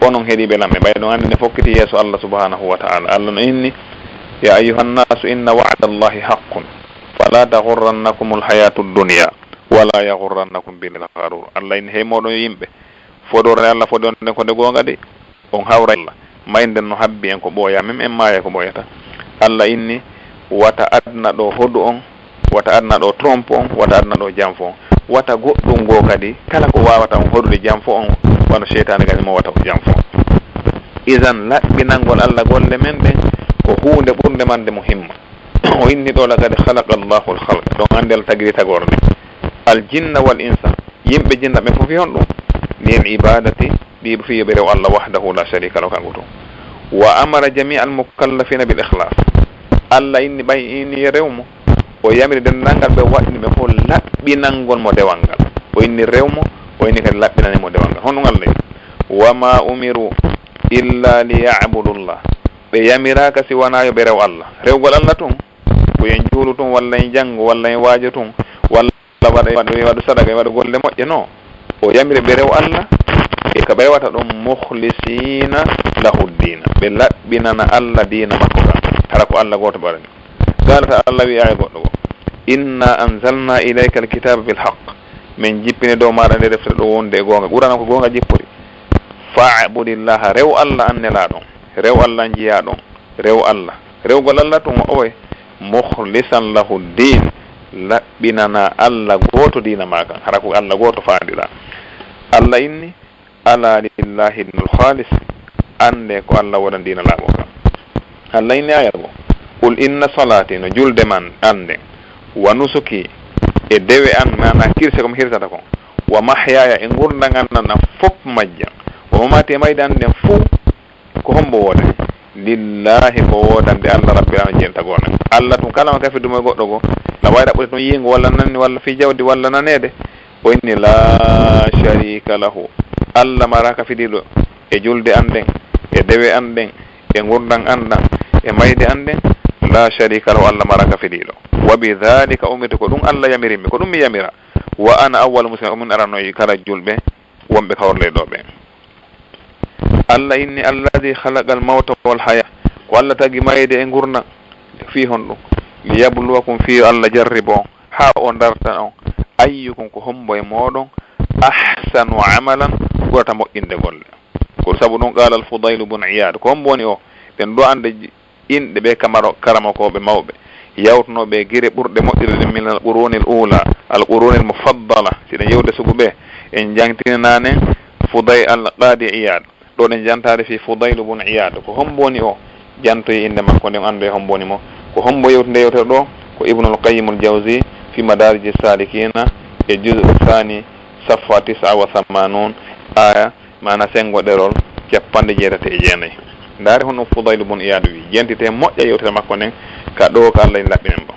Onon heɗiiɓe lan ɓe, ɓay ɗon anndi ne fokkiti yeeso Alla subhanahu wa ta'ala. Alla no inni, ya ayyuhan nasu inna wa'da Allahi haqqun, fala taghurrannakumul hayatud dunya. Wala yaghurrannakum billahi al-gharur. Alla inni, hey mooɗon yimɓe, fodorde Alla fodorde nden ko nde goonga de, on hawray Alla. Mayde nden no habbi en ko ɓooyaa, même en maaya ko ɓooyata. Alla inni, wata aduna ɗo hoɗu on, wata aduna ɗo trompe on, wata aduna ɗo janfo on. Wata goɗɗum goo kadi, kala ko waawata on hoɗude janfo on, wano seytaane kadi mo wata on janfo on. Idan, laɓɓinangol Alla golle men ɗen, ko huunde ɓurnde mande muhimma. O inni ɗo, laqad khalaqa Allahu al-khalqa. Ɗon anndi Alla tagiri tagorde. Al jinna wal insa. Yimɓe jinna ɓen fof e honɗum? Lil ibadati, ɗi fii yo ɓe rew Alla wahdahu la sharika lahu, kanko tun. Wa amara jami al mukallafina bil ikhlas. Alla inni ɓay inni rew mo. O yamiri denndaangal ɓe waɗɗini ɓe fof laɓɓinangol mo dewal ngal. O inni rew mo, o inni kadi laɓɓinani mo dewal ngal. Honɗum Alla inni? Wa ma umiru illa li ya'budullah. Ɓe yamiraaka si wanaa yo ɓe rew Alla. Rewgol Alla tun, ko en juulu tun, walla en janngu, walla en waajo tun, walla waɗa, waɗa, waɗu sadaka, waɗu golle moƴƴe, no. O yamiri ɓe rew Alla, e ka ɓe rewata ɗon, mukhlisina lahu dina. Ɓe laɓɓinana Alla diina makko kan. Hara ko Alla gooto ɓe waɗani. Qala ta'ala, Alla wi'i aaya goɗɗo goo, inna anzalna ilayka alkitaba bil haqq. Min jippini dow maaɗa nde deftere ɗo wonde e goonga. Qur'aana ko goonga jippori. Fa'budillaha, rew Alla an nelaaɗo on. Rew Alla an jiyaaɗo on. Rew Alla. Rewgol Alla tun o oye. Mukhlisan lahu din. Laɓɓinana Alla gooto diina maa kan. Hara ko Alla gooto faandiɗaa. Alla inni, ala lillahi dinul khalis. Annde ko Alla woodani diina laaɓo kan. Alla inni aaya goo, qul inna salati, no julde man an nden, wa nusuki, e dewe an, maanaa kirse ko mi hirsata kon, wa mahyaya, e ngurndan an nan fof majjan, wa mamati, e mayde an nden fof, ko hombo woodani? Lillahi, ko woodande Alla, Rabbil alamin, jeentagol men. Alla tun, kala mo kafidu mo e goɗɗo goo, na waawi raɓɓude tun yiingo walla nanni walla fii jawdi walla naneede. O inni, la sharika lahu. Alla maraa kafidiiɗo e julde an nden, e dewe an ɗen, e ngurndan an ɗan, e mayde an nden, la sharika lahu, Allah maraka fediiɗo. Wa bi dhalika umirtu, ko ɗum Allah yamiri mi, ko ɗum mi yamira. Wa ana awwalul muslimin, ko min aranoyi kala julɓe wonɓe ka horley ɗo ɓe. Allah inni, alladhi khalaqal mawta wal haya, ko Allah tagi mayde e ngurna. Fii honɗum? Liyabluwakum, fii yo Allah jarribo on, haa o darta on, ayyukum, ko hombo e mooɗon, ahsanu amalan, ɓurata moƴƴinde golle. Ko sabu ɗum qaala al Fudaylu bun Iyad, ko hombo woni o? Ɗen ɗo ande inɗe ɓe kamaro-, karamokooɓe mawɓe, yawtunooɓe e gire ɓurɗe moƴƴude ɗen min al qurunil ula, al qurunil mufaddala, si ɗen yewde sugu ɓe, en jangtinanaane Fuday al Qadi Iyad. Ɗo ɗen jantaade fii Fudaylu bun Iyad. Ko hombo woni o? Jantoye innde makko nden, anndoye hombo woni mo. Ko hombo yewti nde yewtere ɗo? Ko Ibnul Qayyim al Jawzi fi Madarij Salikina e juz'u thani, safha tis'a wa thamanun, aya, maana sengo ɗerol capanɗe jeetati e jeenayi. Ndaare honno Fudaylu bun Iyad wi. Jentite moƴƴa yewtere makko nden ka ɗo ka Allah en laɓɓinen mo.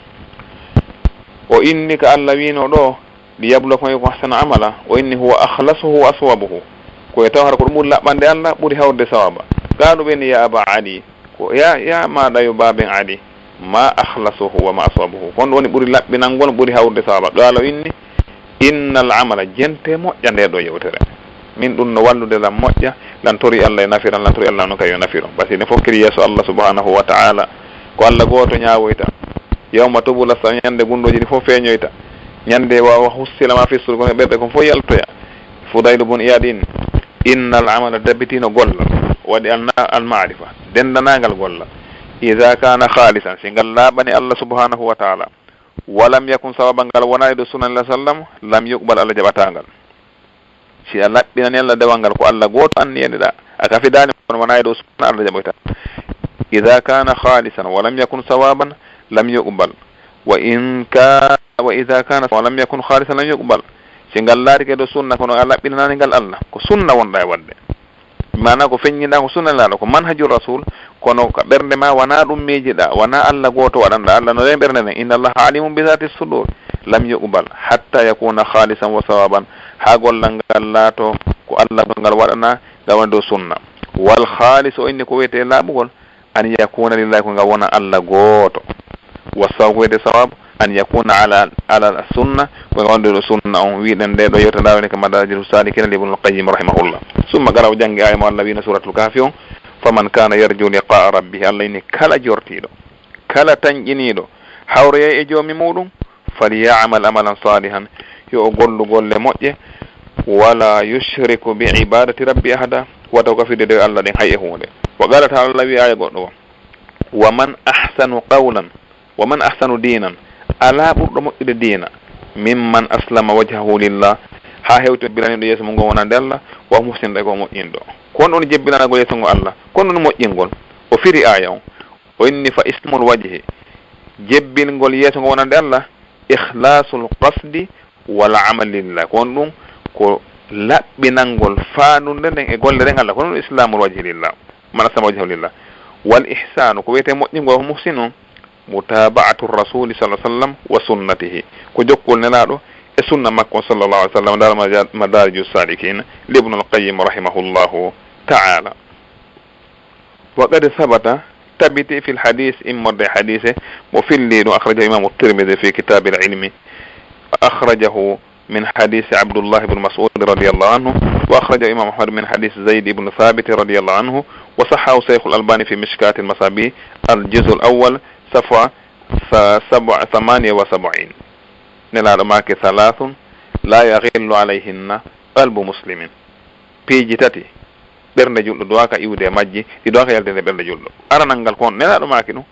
O inni ka Allah wino ɗo, liyabluwakum ayyukum ahsanu amala, o inni huwa akhlasuhu wa aswabuhu. Ko e taw hara ko ɗum ɓuri laɓɓande Allah, ɓuri hawrude sawaba. Qaalu, ɓe inni, ya Aba Ali, ko ya, ya maaɗa yo baaben Ali, ma akhlasuhu wa ma aswabuhu. Ko honɗum woni ɓuri laɓɓinangol, ɓuri hawrude sawaba? Qaala, o inni, innal amala, jente moƴƴa nde ɗo yewtere. Min ɗum no wallude lan moƴƴa, lan tori Allah e nafiran, lan tori Allah no kay yo nafiron. Basi ne fokkiri yeeso Allah subhanahu wa ta'ala. Ko Allah gooto ñaawoyta. Yawma tubula sa-, ñande gunndooji ɗi fof feeñoyta. Ñande wa, wa hussila ma fi sudur, ko ɓerɗe kon fof yaltoya. Fudaylu bun Iyad in, innal amala, dabitino golla, waɗi al na-, al ma'rifa, dendanaangal golla. Idha kana khalisan, si ngal laaɓani Allah subhanahu wa ta'ala, wa lam yakun sawaban, ngal wona e dow sunna sallam, lam yuqbal, Allah jaɓataa ngal. Si a laɓɓinani Allah dewal ngal, ko Allah gooto anniyaniɗaa, a kafidaani, kono wonaa e dow sunna, Allah jaɓoyta. Idha kana khalisan wa lam yakun sawaban lam yuqbal. Wa in ka-, wa idha kana wa lam yakun khalisan lam yuqbal. Si ngal laarike dow sunna, kono a laɓɓinanaani ngal Allah, ko sunna wonɗaa e waɗde. Maanaa ko feññinɗaa ko sunna Nelaaɗo, ko manhajur rasul, kono ka ɓernde ma wonaa ɗum miijiɗaa, wonaa Allah gooto waɗanɗaa, Allah no rewi ɓernde nden. Inna Allaha alimun bi dhati sudur. Lam yuqbal hatta yakuna khalisan wa sawaban. Haa gollal ngal laato ko Allah gooto ngal waɗanaa, ngal woni dow sunna. Wal khalis, o inni ko wiyetee laaɓugol, an yakuna lillahi, ko ngal wona Allah gooto. Wa sawabu, ko wiyetee sawab, an yakuna ala, ala sunna, ko ngal wonde ɗo sunna on. Wiɗen nde ɗo yewtere nde woni ko Madarijus Salikin li Ibnul Qayyim rahimahullah. Summa qara, o janngi aya mo Allah wiino Suratul Kahfi on, faman kana yarju liqa'a rabbih, Allah inni kala jortiiɗo, kala tanƴiniiɗo hawroyay e joomi muɗum, falyamal amalan salihan, yo o gollu golle moƴƴe, wala yushriku bi ibadati rabbi ahada, wata o gafide dow Allah ɗen hay e huunde. Wa qala ta'ala, Allah wi aya goɗɗo on, wa man ahsanu qawlan, wa man ahsanu diinan, alaa ɓurɗo moƴƴude diina, mimman aslama wajhahu lillah, haa hewti o bilaniiɗo yeeso mum ngon wonande Allah, wa muhsin, tawi ko o moƴƴinɗo. Ko honɗum woni jebbilanagol yeeso ngon Allah? Ko honɗum woni moƴƴingol? O firi aya on. O inni fa islamul wajhi, jebbilngol yeeso ngon wonande Allah, ikhlasul qasdi wal amali lillah. Ko honɗum? Ko laɓɓinangol faandunde nden e golle ɗen Allah. Ko honɗum islamul wajhi lillah? Man aslama wajhahu lillah. Wal ihsanu, ko wiyetee moƴƴingol, ko muhsinun, mutaba'atu rasuli sallallahu alaihi wasallam wa sunnatihi. Ko jokkol Nelaaɗo e sunna makko sallallahu alaihi wasallam. Ndaar Mada-, Madarijus Salikin li Ibnul Qayyim rahimahullahu ta'ala. Wa qad sabata, tabiti, fil hadis, immorde hadise mo filli ɗum, akhrajahu Imamu Tirmidhi fi kitabil ilmi. Akhrajahu من حديث عبد الله بن مسعود رضي الله عنه، وأخرجه الإمام أحمد من حديث زيد بن ثابت رضي الله عنه، وصححه الشيخ الألباني في مشكاة المصابيح، الجزء الأول، صفحة س-، سبع-، ثمانية وسبعين. Nelaaɗo maaki, ثلاث لا يغل عليهن قلب مسلم. Piiji tati, ɓernde julɗo duwaaka iwde e majji, ɗi duwaaka yaltude nder ɓernde julɗo. Aranal ngal ko on, Nelaaɗo maaki ɗum,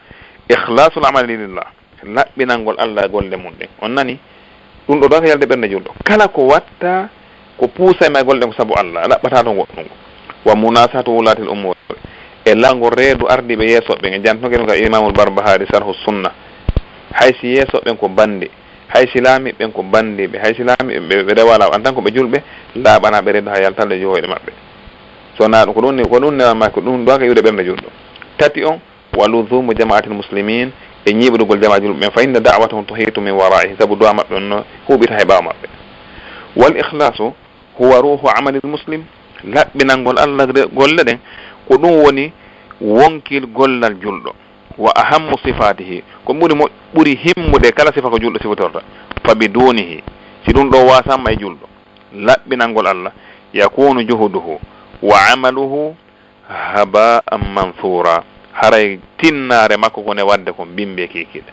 إخلاص العمل لله. Laɓɓinangol Allah e golle mum ɗen. On nani? Ɗum ɗo ɗo ko yalde ɓernde julɗo. Kala ko watta, ko puusay ma e golle ɗen ko sabu Allah, a laɓɓataa ɗum goɗɗum. Wa munasahatu wulatil umur. E laawol reedu ardiiɓe yeeso ɓen, e jantoke ɗum ka Imamul Barbahari, Sarhu Sunna. Hay si yeeso ɓen ko bandi, hay si laamiiɓe ɓen ko bandiiɓe, hay si laamiiɓe ɓe, ɓe rewa laaɓa, en tant que ɓe julɓe, laaɓanaa ɓe reedu haa yalta e juhoyɗe maɓɓe. So na ɗum, ko ɗum ni, ko ɗum ne ma, ko ɗum ɗo ka iwde ɓernde julɗo. Tati on, ولزوم جماعة المسلمين, e ñiiɓrugol jamaa julɓe ɓen, فإن دعوتهم تحيط من ورائهم, sabu du'a maɓɓe on no huuɓita he ɓaawo maɓɓe. والإخلاص هو روح عمل المسلم, laɓɓinangol Allah de-, golle ɗen, ko ɗum woni wonkil gollal julɗo. wa ahammu sifatihi, ko ɓuri mo, ɓuri himmude kala sifa ko julɗo sifotorta. Fa bidunihi, si ɗum ɗo wasamma e julɗo, laɓɓinangol Allah, yakunu juhuduhu wa amaluhu haba'an mansura. Haray tinnaare makko ko ne wadde kon bimbe kikiɗe.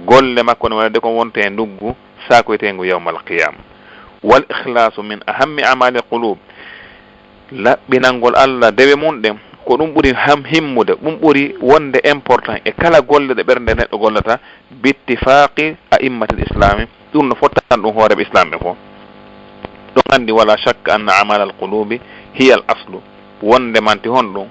Golle makko ne wadde kon wonte e nduggu sakoytengu yawmal qiyama. Wal ikhlasu min ahammi amali qulub. Laɓɓinangol Allah dewe mum ɗen, ko ɗum ɓuri ham himmude, ɗum ɓuri wonde important e kala golle ɗe ɓernde neɗɗo gollata, bittifaqi a'immatil islami, ɗum no fottan ɗum hooreɓe islam ɓe fof. Ɗum anndi wala shakka anna amal al qulubi hiya al aslu, wonde manti honɗum,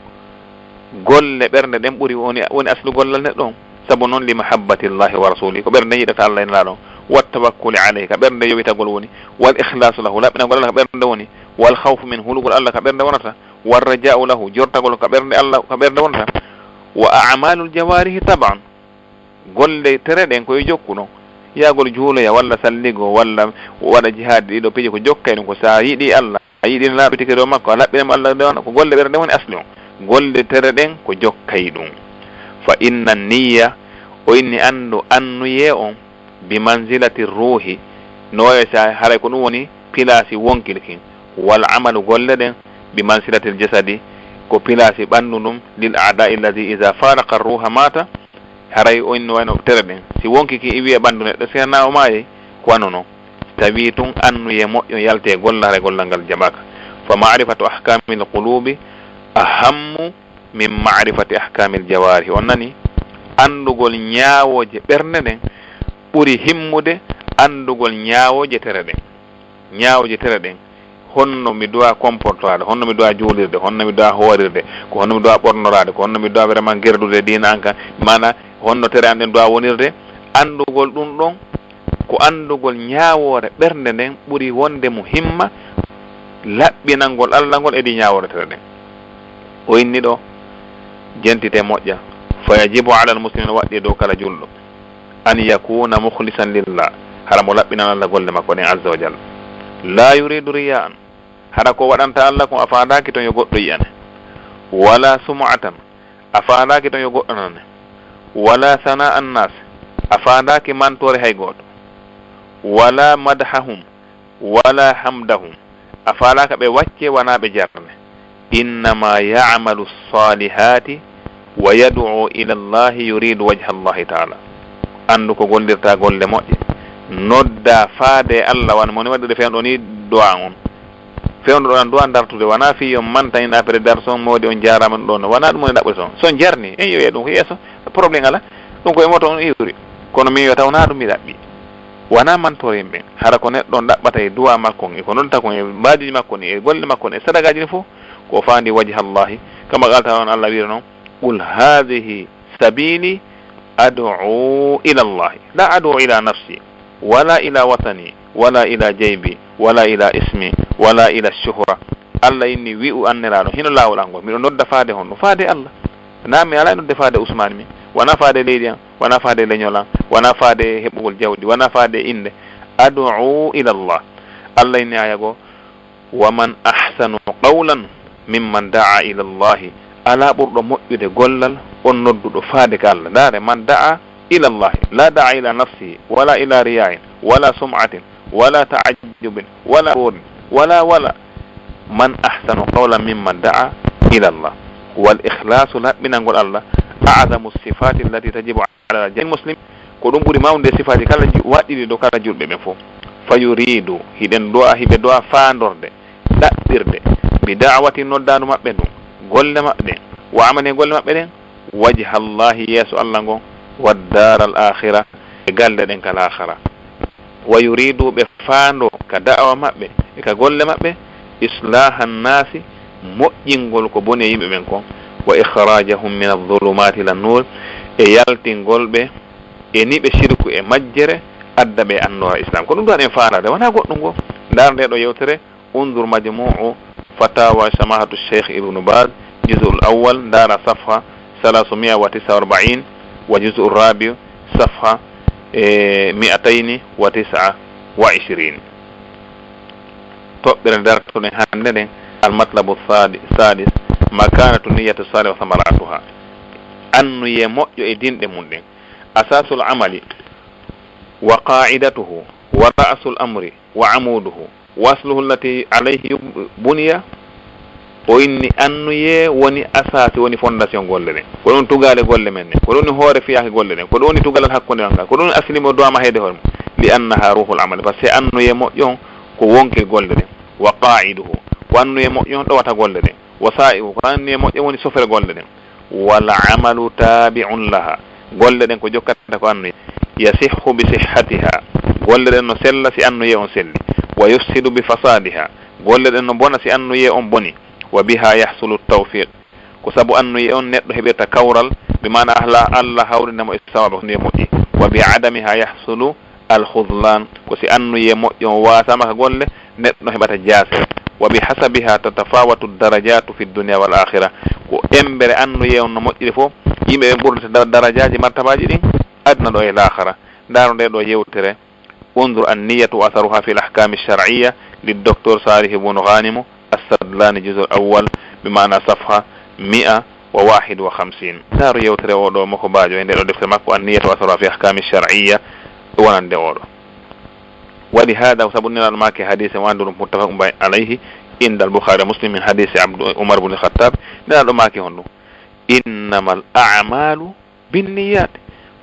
golle ɓernde ɗen ɓuri woni, woni aslu gollal neɗɗo on. Sabu noon, li mahabbatillahi wa rasuli, ko ɓernde yiɗata Allah e Nelaaɗo on, wa tawakkuli alayhi, ka ɓernde yowitagol woni, wal ikhlasu lahu, laɓɓinagol Allah ka ɓernde woni, wal khawfu min, hulugol Allah ka ɓernde wonata, war raja'u lahu, jortagol ka ɓernde Allah, ka ɓernde wonata, wa a'malul jawarihi taban, golle tere ɗen ko yo jokku ɗon, yahgol juuloya walla salligo walla waɗa jihaadi, ɗiɗo piiji ko jokkay ɗum, ko sa yiɗi Allah, a yiɗi Nelaaɗo tigi dow makko, a laɓɓinay mo Allah dow on, ko golle ɓernde woni asli on. Golle tere ɗen ko jokkay ɗum. Fa inna niyya, o inni anndu annuyee on, bi manzilati ruuhi, no wayi sa haray ko ɗum woni pilaasi wonkil kin. Wal amalu, golle ɗen, bi manzilatil jasadi, ko pilaasi ɓanndu ndun, lil a'daa'i allazi iza faraqa ruuha mata, haray o inni wayno tere ɗen. Si wonki ki iwi e ɓanndu neɗɗo, si hana o maayay, ko wano non. Tawi tun annuye moƴƴo yalte e gollal, haray gollal ngal jaɓaaka. Fa ma'rifatu ahkamil qulubi ahammu min ma'rifati ahkamil jawarih. On nani? Anndugol ñaawooje ɓernde nden ɓuri himmude anndugol ñaawooje tere ɗen. Ñaawooje tere ɗen, honno mi duwa comportoraade, honno mi duwa juulirde, honno mi duwa hoorirde, ko honno mi duwa ɓornoraade, ko honno mi duwa vraiment gerdude diina an kan, maana honno tere an ɗen duwa wonirde. Anndugol ɗum ɗon, ko anndugol ñaawoore ɓernde nden ɓuri wonde muhimma, laɓɓinangol Allah ngol e ɗi ñaawoore tere ɗen. O inni ɗo, jentite moƴƴa, fa yajibu ala al muslimin, waɗɗi e dow kala julɗo, an yakuna mukhlisan lillah, hara mo laɓɓinan Allah golle makko ɗen, azza wa jalla. La yuridu riya'an, hara ko waɗanta Allah kon a faandaaki ton yo goɗɗo yi'ane, wala sum'atan, a faandaaki ton yo goɗɗo nane, wala sana'an nas, a faandaaki mantoore hay gooto, wala madhahum, wala hamdahum, a faalaaka ɓe wacce, wanaa ɓe jarne. Innama ya'malu salihati wa yad'u ila Allahi yuridu wajha Allahi ta'ala. Anndu ko gollirta golle moƴƴe, nodda faade Allah, wano moni waɗude fewndo ni du'a on. Fewndo ɗo an du'a dartude, wanaa fii yo mantan in après darson moodi on jaarama ɗum ɗon, wanaa ɗum woni ɗaɓɓude ton. So on jarni, en yo wi'e ɗum ko yeeso, problème ala. Ɗum ko e moto on iwri. Kono min yo taw naa ɗum mi ɗaɓɓi. Wanaa mantoore yimɓe. Hara ko neɗɗo on ɗaɓɓata e du'a makko on, e ko noddata kon, e mbaajuuji makko on, e golle makko on, e sadakaaji ɗin fof, ko o faandi wajha Allahi. Kama qala ta'ala, on Allah wi'iri non, "Qul hadhihi sabili ad'u ila Allahi, la ad'u ila nafsi, wala ila watani, wala ila jaybi, wala ila ismi, wala ila shuhra." Allah inni, "Wi'u an Nelaaɗo, hino laawol an ngol, miɗo nodda faade honɗum? Faade Allah. Naa mi alaa e nodde faade Usmaan mi, wanaa faade leydi an, wanaa faade leñol an, wanaa faade heɓugol jawdi, wanaa faade innde. Ad'u ila Allah." Allah inni aaya goo, "Wa man ahsanu qawlan mimman da'a ila Allahi." Alaa ɓurɗo moƴƴude gollal on nodduɗo faade ka Allah. Ndaare, "man da'a ila Allahi, la da'a ila nafsihi, wala ila riya'in, wala sum'atin, wala ta'ajjubin, wala burin, wala, wala." "Man ahsanu qawlan mimman da'a ila Allah." Wal ikhlasu, laɓɓinangol Allah, a'zamu sifati allati tajibu ala jami'il muslim, ko ɗum ɓuri mawnude sifaaji kala ju-, waɗɗiɗi dow kala julɓe ɓen fof. Fa yuridu, hiɗen du'a, hiɓe du'a faandorde, ɗaɓɓirde, bi da'wati, noddaandu maɓɓe ndun, golle maɓɓe ɗen, wa amali, golle maɓɓe ɗen, wajha Allahi, yeeso Allah ngon, wa dar al akhira, e galle ɗen ka laakhara. Wa yuridu, ɓe faando ka da'awa maɓɓe e ka golle maɓɓe, islaha nnasi, moƴƴingol ko boni e yimɓe ɓen kon, wa ikhrajahum min adh-dhulumati ila nur, e yaltingol ɓe e niɓe shirku e majjere, adda ɓe e annoora Islam. Ko ɗum ɗon en faalaade, wonaa goɗɗum ngo. Ndaar nde ɗo yewtere, unzur majmu'u fatawa samahatu Sheikh Ibnu Baz, juz'ul awwal, ndaara safha salasumia wa tisa wa arba'in, wa juz'u rabi, safha, e, mi'atayni wa tisa wa ishirin. Toɓɓere dartoɗen hannde nden, al-matlabu sadi-, sadis, makanatu niyyati salih wa samaratuha. Annuyee moƴƴo e dinɗe mum ɗen. Asasul amali wa qaa'idatuhu wa ra'sul amri wa amuduhu wa asluhu allati alayhi yub-, buniya. O inni annuyee woni asaasi, woni fondation golle ɗen. Ko ɗum tugaale golle men ɗen. Ko ɗum woni hoore fiyaake golle ɗen. Ko ɗum woni tugalal hakkunde men ngal. Ko ɗum woni asli mo duwama heede hoore mum. Li annaha ruhul amali. Par ce que annuyee moƴƴo on ko wonkil golle ɗen. Wa qaa'iduhu. Ko annuyee moƴƴo on ɗowata golle ɗen. Wa saa'iquhu. Ko annuyee moƴƴo on woni sofere golle ɗen. Wal amalu taabi'un laha. Golle ɗen ko jokkata ko annuyee. Yasihhu bi sihhatiha. Golle ɗen no sella si annuyee on selli. Wa yufsidu bi fasadiha. Golle ɗen no bona si annuyee on boni. Wa biha yahsulu tawfiq. Ko sabu annuyee on neɗɗo heɓirta kawral, bi maana Allah, Allah hawrina mo e sawabu annuyee moƴƴi. Wa bi adamiha yahsulu al khudlan. Ko si annuyee moƴƴo on waasama ka golle, neɗɗo no heɓata jaasere. Wa bi hasabiha tatafawatu darajatu fi dunya wal akhirah. Ko embere annuyee on no moƴƴiri fof, yimɓe ɓe ɓurdata da-, darajaaji, martabaaji ɗin, aduna ɗo e laakhara. Ndaaro nde ɗo yewtere, Unzur an-niyyatu wa atharuha fil ahkami shar'iyya lid docteur Salih ibn Ghanim as-Sadlani, juz'ul awwal, bi maana safha mi'a wa wahid wa khamsin. Ndaaro yewtere o ɗo mo ko baajo e nde ɗo deftere makko, An-niyyatu wa atharuha fi ahkami shar'iyya, wonande o ɗo. Waɗi hada, sabu Nelaaɗo maaki hadiise mo annduɗon, muttafaqun bay-, alayhi, inda al-Bukhari wa Muslim, min hadiisi Abdu, Umar ibn al-Khattab. Nelaaɗo maaki honɗum? "Innamal a'malu binniyat."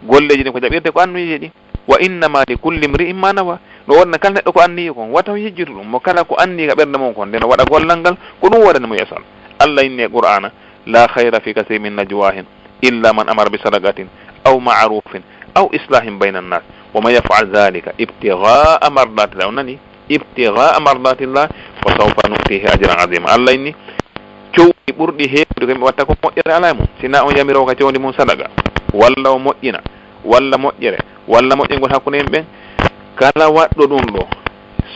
Golleeji ɗin ko jaɓirde ko anniyeeji ɗin. "Wa innama li kulli imri'in ma nawa." No wonde kala neɗɗo ko anniyi kon, wata o yejjitu ɗum. Mo kala ko anniyi ka ɓernde mum kon, nden o waɗa gollal ngal, ko ɗum waɗani mo yeeso Allah. Allah inni e Qur'aana, "La khayra fi kathirin min najwahum illa man amara bi sadaqatin aw ma'rufin aw islahin bayna an-nas, wa man yaf'al dhalika ibtigha'a mardatillah." On nani? "Ibtigha'a mardatillah, fa sawfa nu'tihi ajran azima." Allah inni, cowɗi ɓurɗi heewde ko yimɓe watta ko moƴƴere alaa e mum. Sinaa on yamirowo ka cowndi mum sadaqa, walla o moƴƴina, walla moƴƴere, walla moƴƴingol hakkunde yimɓe ɓen, kala waɗɗo ɗum ɗo,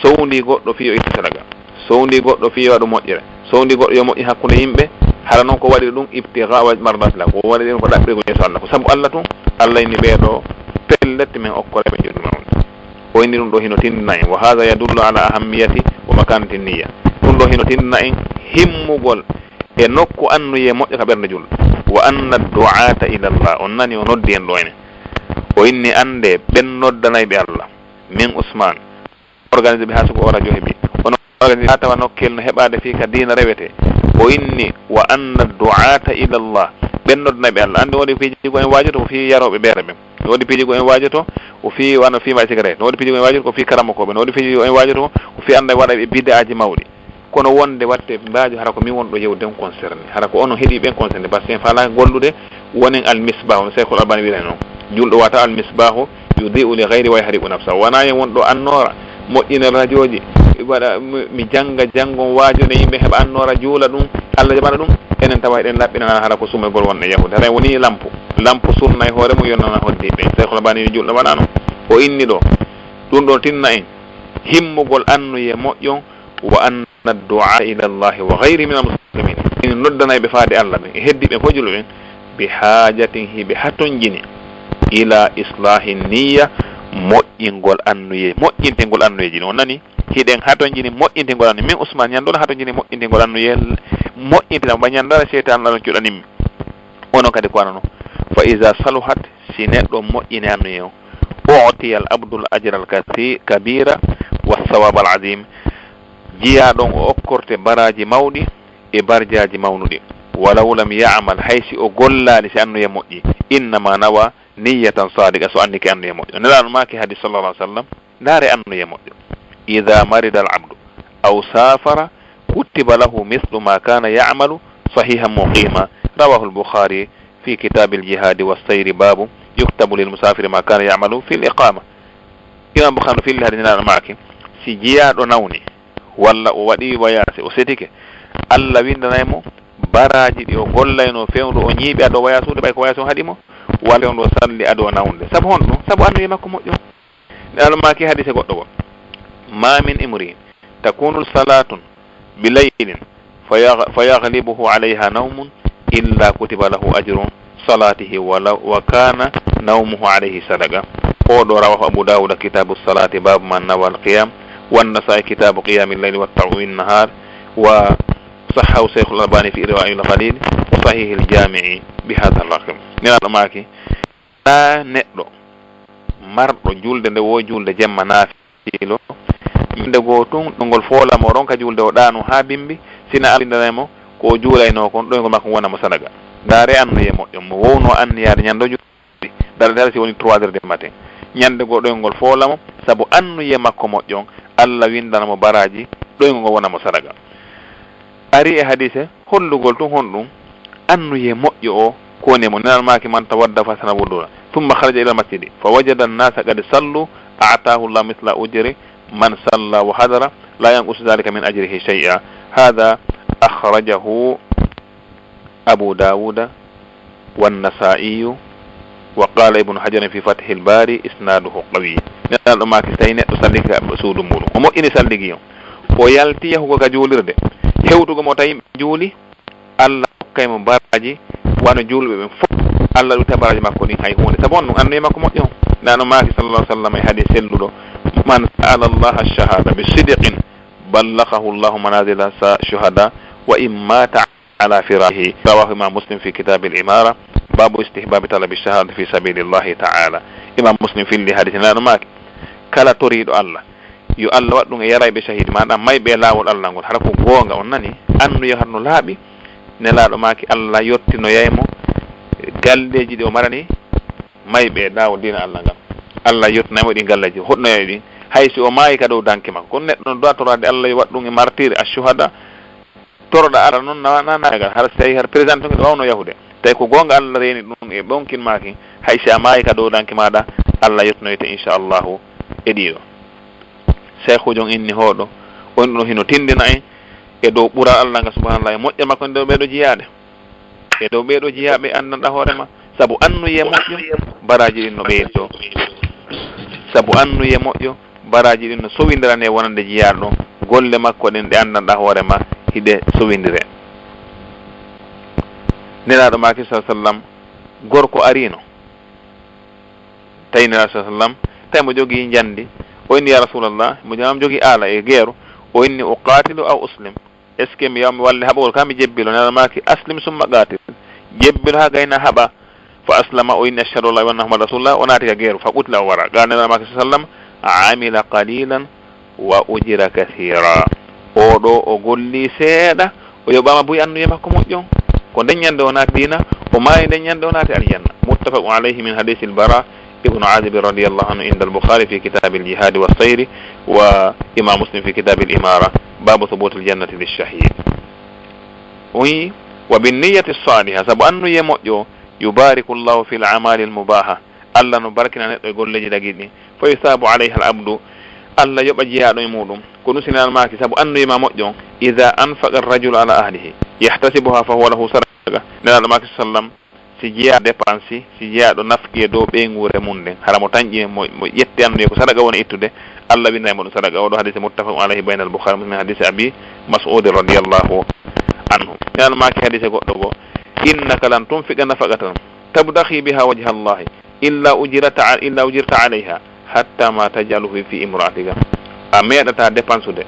sowndii goɗɗo fii yo ittu sadaqa, sowndii goɗɗo fii yo waɗu moƴƴere, sowndii goɗɗo yo moƴƴin hakkunde yimɓe, hara non ko waɗi ɗum ibtigha'a mardatillah, ko waɗi ɗum ko ɗaɓɓirgol yeeso Allah, ko sabu Allah tun. Allah inni ɓee ɗo, pellet men okkoray ɓe njoɗɗi mawni. O inni ɗum ɗo hino tindina en, wa hadha yadullu ala ahammiyati wa makanati niyya. Ɗum ɗo hino tindina en himmugol e nokku anniyee moƴƴo ka ɓernde julɗo. Wa anna du'ata ila Allah, on nani o noddi en ɗo enen. O inni, annde ɓen noddanayɓe Allah, min Usman, organisé ɓe haa suka o radio heɓi. Ono organisé haa tawa nokkel no heɓaade fii ka diina rewete. O inni, wa anna du'ata ila Allah, ɓen noddanayɓe Allah. Annde woodi piiji ko en waajoto ko fii yarooɓe beere ɓen. No woodi piiji ko en waajoto ko fii wano fiima e cigarette. No woodi piiji ko en waajoto ko fii karamokooɓe. No woodi piiji ko en waajoto ko fii annda waɗa ɓe bid'aaji mawɗi. Kono wonde watte mbaajo hara ko min wonɗo yewde on concerné. Hara ko onon heɗii ɓen concerné. Par ce que en faalaaka gollude wonen almisbahu, no Seykhul Albani wi'ira non. Julɗo wata almisbahu yudi'u li ghayri wa yahriqu nafsa. Wonaa en wonɗo annoora, moƴƴina rajooji, waɗa mi, mi jannga janngon waajo ne yimɓe heɓa annoora juula ɗum, Allah jaɓana ɗum. Enen tawa eɗen laɓɓinana hara ko sumoygol wonɗe yahude. Hara en woni lampu. Lampu sunna e hoore mum yonnana hoddiiɓe. Seykhul Albani julɗo wonaa non. O inni ɗo. Ɗum ɗo tinna en himmugol anniyee moƴƴon, wa anna du'a ila Allah wa ghayri min al-muslimin. Ina noddanay ɓe faade Allah ɓen, e heddi ɓen fof julɓe ɓen, bi hajatin, hiɓe hatonjini, ila islahi niyya, moƴƴingol anniyee, moƴƴintingol anniyeeji ɗin. On nani? Hiɗen hatonjini moƴƴintingol anniyeeji. Min Usman Ñanndoo hatonjini moƴƴintingol anniyee, moƴƴintina ba ñanndara seytaan Allah ɗon cuɗanimmi. Onon kadi ko wano non. Fa iza saluhat, si neɗɗo moƴƴini anniyee on, u'tiya al abdul ajra al kathi-, kabira wa thawab al azim. Jiyaaɗo on o okkorte baraaji mawɗi e barjaaji mawnuɗi. Walaw lam ya'mal, hay si o gollaali si anniyee moƴƴi. Innama nawa niyyatan sadiqa, so annike anniyee moƴƴo. Nelaaɗo maaki hadis sallallahu alaihi wasallam, ndaare anniyee moƴƴo. Idha marida al abdu aw safara kutiba lahu mithlu ma kana ya'malu sahihan muqima. Rawahu al Bukhari fi kitabil jihadi was sayri babu yuktabu lil musafiri ma kana ya'malu fil iqama. Imam Bukhari no filli hadis, Nelaaɗo maaki, si jiyaaɗo nawni, walla o waɗi wayaase, o setike, Allah winndanay mo baraaji ɗi o gollayno fewndo o ñiiɓi ado wayaasude, ɓay ko wayaasi on haɗi mo, walla fewndo o salli ado o nawnde. Sabu honɗum? Sabu anniyee makko moƴƴo. Nelaaɗo maaki hadise goɗɗo goo, ma min imri'in takunu salatun bi laylin fa yagh-, fa yaghlibuhu alayha nawmun illa kutiba lahu ajru salatihi wa law, wa kana nawmuhu alayhi sadaqa. O ɗo rawahu Abu Dawud, kitabu salati, babu man nawa al qiyam, wa Nasa'i, kitabu qiyamil layli wa ta'wil nahar, wa sahhahu Shaykhul Albani fi Irwa'il Ghalil, wa sahihil jaami'i bi hadha raqam. Nelaaɗo maaki, alaa neɗɗo marɗo julde nde wo julde jemma naafiilo. Ñande goo tun, ɗoyngol foolaa mo, o ronka julde, o ɗaanu haa bimbi, sina Alla windanay mo ko o juulaynoo kon, ɗoyngol makko wona mo sadaga. Ndaare annuye moƴƴo, mo wowno anniyaade ñande o julde, dara dara si woni trois heures de matin. Ñande goo ɗoyngol foolaa mo, sabu annuye makko moƴƴo on, Alla windana mo baraaji, ɗoyngol ngol wona mo sadaga. Ari e hadiise hollugol tun honɗun annuye moƴƴo o ko woni e mo. Nelaaɗo maaki, "Man tawadda fa ahsanal wudu'a, thumma kharaja ilal masjidi, fa wajada an-nasa qad sallu, a'tahu Allahu mithla ujri man salla wa hadara, la yanqusu dhalika min ajrihi shay'a." Hadha akhrajahu Abu Dawuda wan Nasa'iyu, wa qala Ibnu Hajarin fi Fathil Bari, "Isnaduhu qawi." Nelaaɗo maaki, so tawi neɗɗo sallike ka suudu muɗum, o moƴƴini salligi on, o yalti yahugo ka juulirde, hewtugo mo tawi ɓe juuli, Alla hokkay mo baraaji wano juulɓe ɓen fof. Alla ɗuɗɗita baraaji makko ɗin hay huunde, sabu on ɗum annuye makko moƴƴo on. Nelaaɗo maaki, sallallahu alaihi wasallam, e hadiis selluɗo, "Man sa'ala Allaha ash-shahada bi sidqin, ballaghahu Allahu manazila sa-, shuhada, wa in mata ala firaqihi." Rawahu Imam Muslim fi kitabil imara, babu istihbabi talabi shahadati fi sabilillahi ta'ala. Imam Muslim filli hadiis, Nelaaɗo maaki, kala toriiɗo Alla, yo Alla waɗ ɗum e yarayɓe shahidi, maɗa mayɓe e laawol Alla ngol, hara ko goonga, on nani, annuye har no laaɓi. Nelaaɗo maaki, Alla yottinoyay mo galleeji ɗi o marani mayɓe e laawol diina Alla ngal. Alla yottinay mo ɗin galleeji, hoɗnoyay ɗin, hay si o maayi ka dow danki makko. Kono neɗɗo no dowa toraade Alla yo waɗ ɗum e martiri, ashuhada, toroɗa ara noon na, na, na, hara si tawi hara présenté ɗo wawno yahude. Tawi ko goonga Alla reeni ɗum e ɓonkin maaki, hay si a maayi ka dow danki maɗa, Alla yotnoyte inchallahu e ɗiɗo. Seykhujo on inni hoɗo, on ɗum hino tindina en e dow ɓural Alla nga subhanallah e moƴƴa makko e dow ɓeeɗo jiyaade. E dow ɓeeɗo jiyaaɓe anndanɗa hoore ma, sabu annuye moƴƴo, baraaji ɗin no ɓeydo. Sabu annuye moƴƴo, baraaji ɗin no sowindirane wonande jiyaaɗo, golle makko ɗen ɗe anndanɗa hoore ma, hiɗe sowindire. Nelaaɗo maaki, sallallahu alaihi wasallam, gorko arino. Tawi Nelaaɗo, sallallahu alaihi wasallam, tawi mo jogii njandi. O inni, "Ya Rasulallah," mo jam jogii aala e geeru. O inni, "Uqatilu aw uslim?" Est-ce que mi yaw mi walle haɓagol ka mi jebbilo? Nelaaɗo maaki, "Aslim summa qatil." Jebbilo haa gayna haɓa. Fa aslama, o inni, "Ashhadu an la ilaha illallah Muhammadur Rasulullah," o naati ka geeru, fa qutila, o wara. Ga Nelaaɗo maaki, sallallahu alaihi wasallam, "Amila qalilan wa ujira kathira." Oo ɗoo o golli seeɗa, o yoɓaama buy annuye makko moƴƴo on. Ko nden ñande o naati diina, o maayi nden ñande o naati aljanna. Muttafaqun alayhi min hadisil Bara ibnu Azib radiyallahu anhu inda al-Bukhari fi kitabil jihadi was sayri wa Imam Muslim fi kitabil imara, babu thubutil jannati lishahid. O wi, "Wa bin niyyati saliha," sabu annuye moƴƴo, "yubariku Allahu fil a'malil mubaha," Allah no barkina neɗɗo e golleeji dagiiɗi ɗin. "Fa yusabu alayha al abdu," Allah yoɓa jiyaaɗo e muɗum. Ko ɗum si Nelaaɗo maaki, sabu annuye ma moƴƴo on, "Idha anfaqa ar-rajulu ala ahlihi yahtasibuha fa huwa lahu sadaqa." Nelaaɗo maaki, sallam, si jeyaa dépense, si jeyaaɗo nafqi e dow ɓeynguure mum nden, hara mo tanƴi, mo, mo ƴetti annuye ko sadaqa woni ittude, Allah winday mo ɗum sadaqa. Oɗo hadise muttafaqun alayhi bayna al-Bukhari wa Muslim, hadise Abi Mas'ud radiyallahu anhu. Nelaaɗo maaki hadise goɗɗo goo, "Innaka lan tunfiqa nafaqatan tabtaghi biha wajha Allahi illa ujirta, illa ujirta alayha hatta ma taj'alu fi imra'atika." A meeɗata dépensude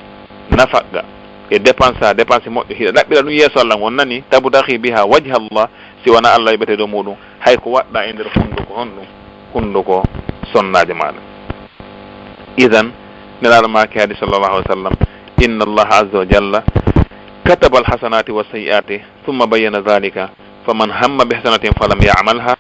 nafaqqa e dépensa, dépense moƴƴo, hiɗa ɗaɓɓira ɗum yeeso Allah ngon nani, "tabtaghi biha wajha Allah," si wona Allah yoɓete dow muɗum, hay ko waɗɗa e nder hunduko honɗum? Hunduko sonnaajo maɗa. Idan, Nelaaɗo maaki hadi sallallahu alaihi wasallam, "Inna Allah azza wa jalla kataba al-hasanati was sayyi'ati thumma bayyana dhalika, faman hamma bi hasanatin falam ya'malha,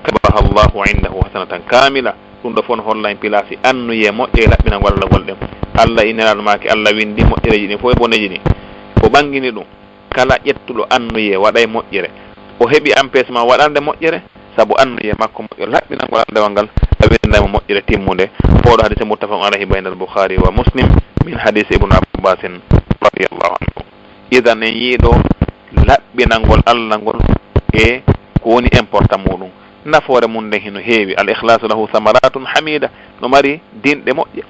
katabaha Allahu indahu hasanatan kamila." Ɗum ɗo fof no holla en pilaasi annuye moƴƴe e laɓɓinangol Allah gol ɗen. Allah e Nelaaɗo maaki, Allah windi moƴƴereeji ɗin fof e boneeji ɗin. O ɓangini ɗum. Kala ƴettuɗo annuye waɗay moƴƴere, o heɓi empêchement waɗande moƴƴere, sabu annuye makko moƴƴo laɓɓinangol Allah dewal ngal, a winday mo moƴƴere timmunde. Oɗo hadise muttafaqun alayhi bayna al-Bukhari wa Muslim min hadise Ibnu Abbasin radiyallahu anhu. Idan en yii ɗo laɓɓinangol Allah ngol e ko woni important muɗum. Nafoore mum nden hino heewi. Al-ikhlasu lahu thamaratun hamida, no mari dinɗe moƴƴe,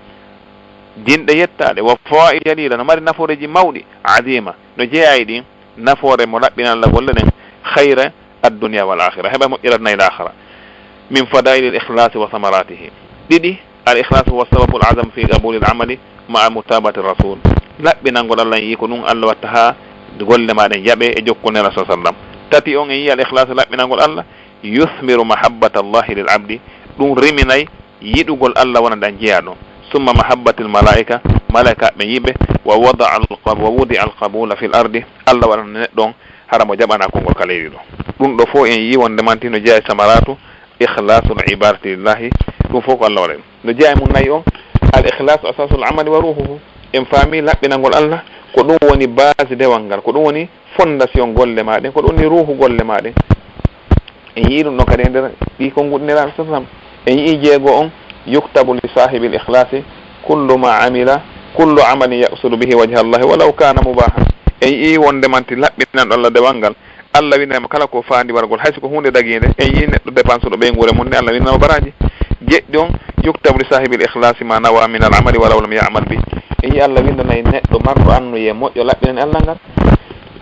dinɗe yettaaɗe, wa fawaid jalila, no mari nafooreeji mawɗi, azima, no jeyaa e ɗin nafoore mo laɓɓinal Allah golle ɗen, khayra ad-dunya wal akhirah, heɓa moƴƴere aduna e laakhara. Min fadailil ikhlasi wa thamaratihi. Ɗiɗi, al-ikhlasu huwa sababu al-azam fi qabulil amali ma'a mutaba'ati rasul. Laɓɓinangol Allah en yii ko ɗum Allah watta haa golle ma ɗen jaɓe e jokkol Nelaaɗo sallam. Tati on, en yi'i al-ikhlasu, laɓɓinangol Allah, yuthmiru mahabbata Allahi lil abdi, ɗum riminay yiɗugol Allah wonande an jeyaaɗo. Summa mahabbatil malaika, malaika ɓe yiɓe, wa wada al-qab-, wa wudi al-qabula fil ardi, Allah waɗana neɗɗo on hara mo jaɓana konngol ka leydi ɗo. Ɗum ɗo fof en yi'i wonde manti no jeyaa e samaratu ikhlasul ibadati lillahi, ɗum fof ko Allah waɗani. No jeyaa e mum nayi on, al ikhlasu asasul amali wa ruhuhu. En faami laɓɓinangol Allah ko ɗum woni base dewal ngal, ko ɗum woni fondation golle ma ɗen, ko ɗum woni ruuhu golle ma ɗen. En yi'i ɗum ɗon kadi e nder ɗi konnguɗi Nelaaɗo sallallahu alaihi wasallam. En yi'i jeego on, yuktabu li sahibil ikhlasi kullu ma amila, kullu amalin yaqsudu bihi wajha Allahi walaw kana mubahan. En yi'i wonde manti laɓɓinanɗo Allah dewal ngal, Allah winndana mo kala ko faandi wargol, hay so ko huunde dagiinde. En yi'i neɗɗo dépense ɗo ɓeynguure mum ne, Allah winndana mo baraaji. Jeɗɗi on, yuktabu li sahibil ikhlasi ma nawa min al amali walaw lam ya'mal bi. En yi'i Allah winndanay neɗɗo marɗo annuye moƴƴo laɓɓinani Allah ngal.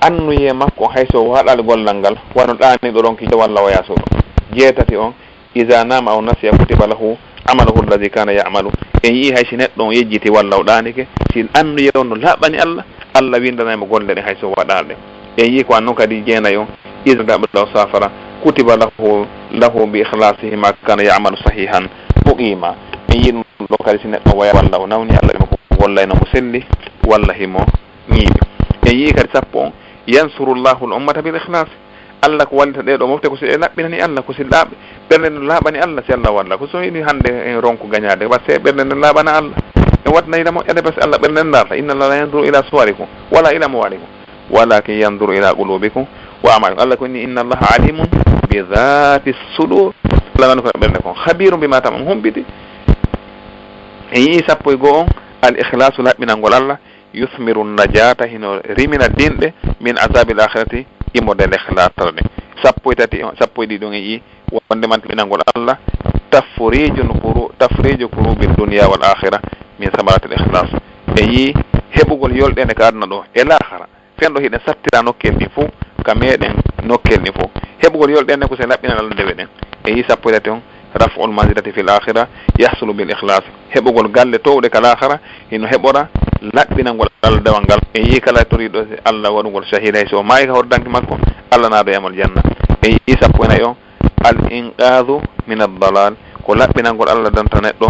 Annuye makko hay so waɗaali gollal ngal, wano ɗaaniiɗo ronki walla o yaasuɗo. Jeetati on, iza nama aw nasiya kutiba lahu amaluhu alladhi kana ya'malu. En yi'i hay si neɗɗo on yejjiti walla o ɗaanike, si annuye on no laaɓani Allah, Allah winndanay mo golle ɗen hay so waɗaali ɗen. En yi'i ko an non kadi jeenayi on, iza daɓa aw safara kutiba lahu, lahu bi ikhlasihi ma kana ya'malu sahihan muqima. En yi'i ɗum ɗo kadi si neɗɗo waya walla o nawni Allah ɓe ko gollayno mo selli walla himo ñiiɓi. En yi'i kadi sappo on, yansurullahu al ummata bil ikhlas. Allah ko wallita ɗee ɗoo mofte ko si ɗe laɓɓinani Allah, ko si laaɓ-, ɓernde nden laaɓani Allah, si Allah walla. Ko so yiɗi hannde en ronku gañaade, wa se ɓernde nden laaɓana Allah. En waɗanay la moƴƴere, parce que Allah ɓernde nden laaɓata. Inna Allah la yanzuru ila suwarikum wala ila amwalikum, walakin yanzuru ila qulubikum wa a'malikum. Allah ko inni, inna Allaha alimun bi dhati sudur. Allah woni ko ɓernde kon. Khabirun bima ta'malun, humpiti. En yi'i sappo e goo on, al ikhlasu, laɓɓinangol Allah, yuthmiru najata, hino rimina dinɗe, min azabil akhirati, immorde nder laatara ɗen. Sappo e tati, sappo e ɗiɗi on en yi'i wonde man laɓɓinangol Allah, tafrijun kuru-, tafriju kurubi dunya wal akhira min samaratil ikhlas. En yi'i heɓugol yolɗeende ka aduna ɗo e laakara. Fenɗo hiɗen sattira nokkel ɗin fof, ka meɗen nokkel ɗin fof. Heɓugol yolɗeende ko si laɓɓinanɗo Allah dewe ɗen. En yi'i sappo e tati on, raf'ul manzilati fil akhira yahsulu bil ikhlas. Heɓugol galle towɗe ka laakara, hino heɓora laɓɓinangol Allah dewal ngal. En yi'i kala toriiɗo Allah waɗugol shahid, hay so o maayi ka hoore danki makko, Allah naado e mo aljanna. En yi'i sappo e nayi on, al inqadhu min ad dalal, ko laɓɓinangol Allah danta neɗɗo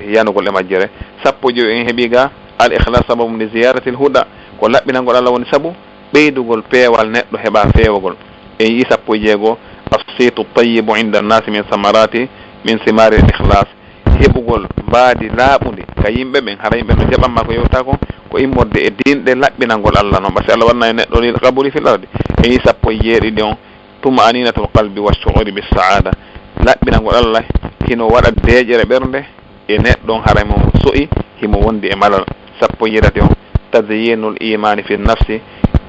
yanugol e majjere. Sappo e jowi en heɓi ga, al ikhlas sababun li ziyaratil huda, ko laɓɓinangol Allah woni sabu ɓeydugol peewal neɗɗo heɓa feewagol. En yi'i sappo e jeego, as-saytu tayyibu inda an-nasi min samarati, min simari al-ikhlas. Heɓugol mbaadi laaɓundi ka yimɓe ɓen, hara yimɓe no jaɓan ma ko yewta kon, ko immorde e dinɗe laɓɓinangol Allah non. Parce que Allah waɗanay neɗɗo lil qabuli fil ardi. En yi'i sappo e jeeɗiɗi on, tuma'aninatul qalbi wa shu'uri bis sa'ada. Laɓɓinangol Allah hino waɗa deeƴere ɓernde, e neɗɗo on haray mo so'i, himo wondi e malal. Sappo e jeetati on, tazyinul imani fi nafsi,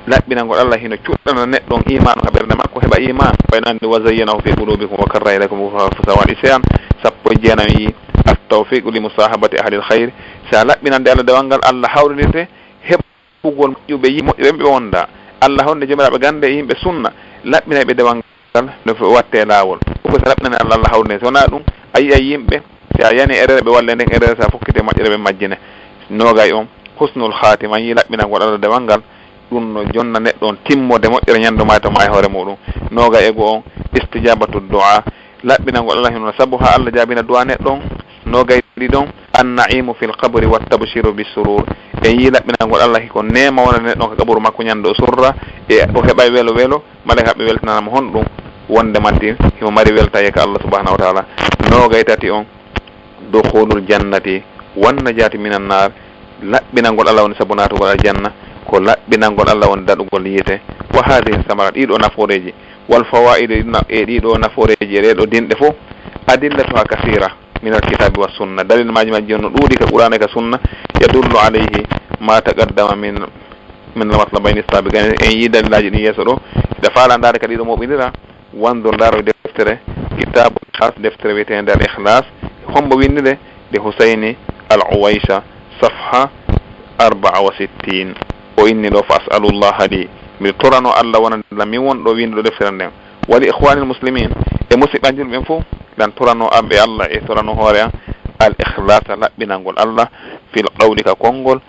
laɓɓinangol Allah hino cuɗɗana neɗɗo on iman ka ɓernde makko, heɓa iman. Fa in anni wa zayyanahu fi qulubikum wa karraha ilaykum al kufra wal isyan. Sappo e jeenayi, at tawfiqu li musahabati ahlil khayr. Sa laɓɓinande Allah dewal ngal, Allah hawrinirte heɓugol moƴƴuɓe, yi-, moƴƴuɓe ɓe wonda. Allah honde jomiraɓe gande e yimɓe sunna, laɓɓinay ɓe dewal ngal no fe-, watte laawol. Ko sa laɓɓinani Allah, Allah hawrine. So wonaa ɗum, a yi'ay yimɓe, si a yani erreur, ɓe walle nden erreur, sa fokkite moƴƴere, ɓe majjine. Noogay on, husnul khatima, yi laɓɓinangol Allah dewal ngal, ɗum no jonna neɗɗo on timmode moƴƴere ñande o maayata, o maaya hoore muɗum. Noogay e go'o on, istijabatu du'a, laɓɓinangol Allah hino sabu ha Allah jaabina du'a neɗɗo on. Noogay ɗiɗi on, an na'imu fil qabri wat tabshiru bis surur. En yi laɓɓinangol Allah ko neema wonande neɗɗo on ka qaburu makko ñande o surra, e o heɓay welo welo, malaykaaɓe weltanana mo honɗum, wonde manti himo mari weltaye ka Allah subhanahu wa ta'ala. Noogay tati on, dukhulul jannati wan najati minan nar, laɓɓinangol Allah woni sabu naatugol aljanna, ko laɓɓinangol Allah woni daɗugol yiite. Wa hadhihi samarat, ɗiɗo nafooreji, wal fawaidu, e ɗiɗo nafooreji, e ɗeɗo dinɗe fof, adillatuha kasira min al kitabi wa sunna, dalil maji majji on no ɗuuɗi ka Qur'ana e ka sunna, yadullu alayhi ma taqaddama min, min al matlabayni sabiqayn. En yi dalilaji ɗin yeeso ɗo, hiɗa faala ndaare ka ɗiɗo moɓinira. Wandur, ndaaro deftere Kitabul Ikhlas, deftere wiyeteende Al Ikhlas, hombo winndide? Nde Husayni Al Uwaisa, safha arba'a wa sittin. O inni ɗo, fa as'alullaha li, miɗo torano Allah wonande lan min wonɗo winnduɗo deftere nden, wa li ikhwanil muslimin, e musidɓe an julɓe ɓen fof, lan torano am e Allah e torano hoore an, al ikhlasa, laɓɓinangol Allah, fil qawli, ka konngol,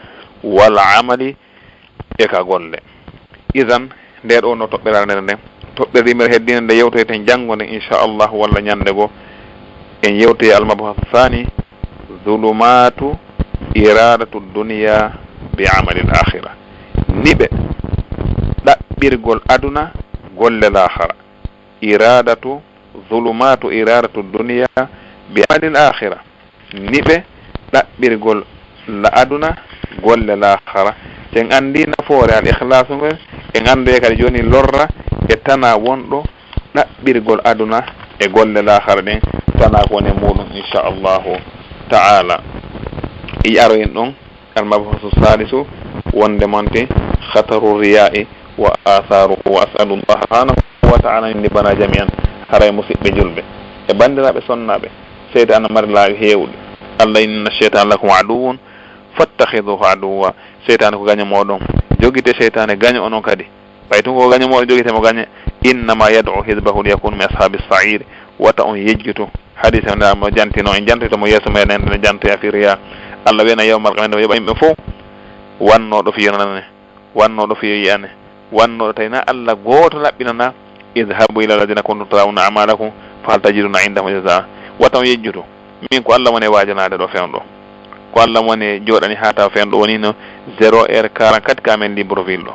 wal amali, e ka golle. Idan, nde ɗo no toɓɓere aranere nden, toɓɓere ɗimere heddiinde nde yewtoyten janngo nde, inchallahu, walla ñannde goo. En yewtoyi almabhasu saani, zulumaatu iradatu dunya bi amalil akhira. Niɓe ɗaɓɓirgol aduna golle laakhara. Iradatu, zulumaatu iradatu dunya bi amalil akhira. Niɓe ɗaɓɓirgol la aduna golle laakhara. Sen anndi nafoore al ikhlasu ngol, en anndoye kadi jooni lorra e tana wonɗo ɗaɓɓirgol aduna e golle laakhara ɗen, tana ko woni e muɗum, inchallahu ta'ala. I aroyen ɗon, almabhasu salisu, wonde monte khataru riya'i wa atharuhu, wa as'alu Allah subhanahu wa ta'ala an yuhibbana jami'an. Haray musiɓɓe julɓe e banndiraaɓe sonnaaɓe, seytaane mari laawi heewɗi. Allah inni inna shaytana lakum aduwwun fattakhidhuhu aduwwa. Seytaane ko gaño mooɗon. Jogite seytaane gaño onon kadi. Ɓay tun ko gaño mooɗon, jogite mo gañe. Innama yad'u hizbahu liyakunu min ashabis sa'ir. Wata on yejjutu. Hadise o ndaa mo jantino, en jantoyto mo yeeso meɗen, en jantoya fi riya. Allah wena yawmal qiyamah, yoɓa yimɓe fof. Wannooɗo fiyo nanane, wannooɗo fiyo yi'ane, wannooɗo tawi na Allah gooto laɓɓinana. Idhabu ila alladhina kuntum tarawna a'malakum fa hal tajiduna indahum jazaa. Wata on yejjutu. Min ko Allah woni e waajanaade ɗo fewndo. Ko Allah woni jooɗani haa tawa fewndo woni no zéro heure quarante-quatre ka men Libreville ɗo.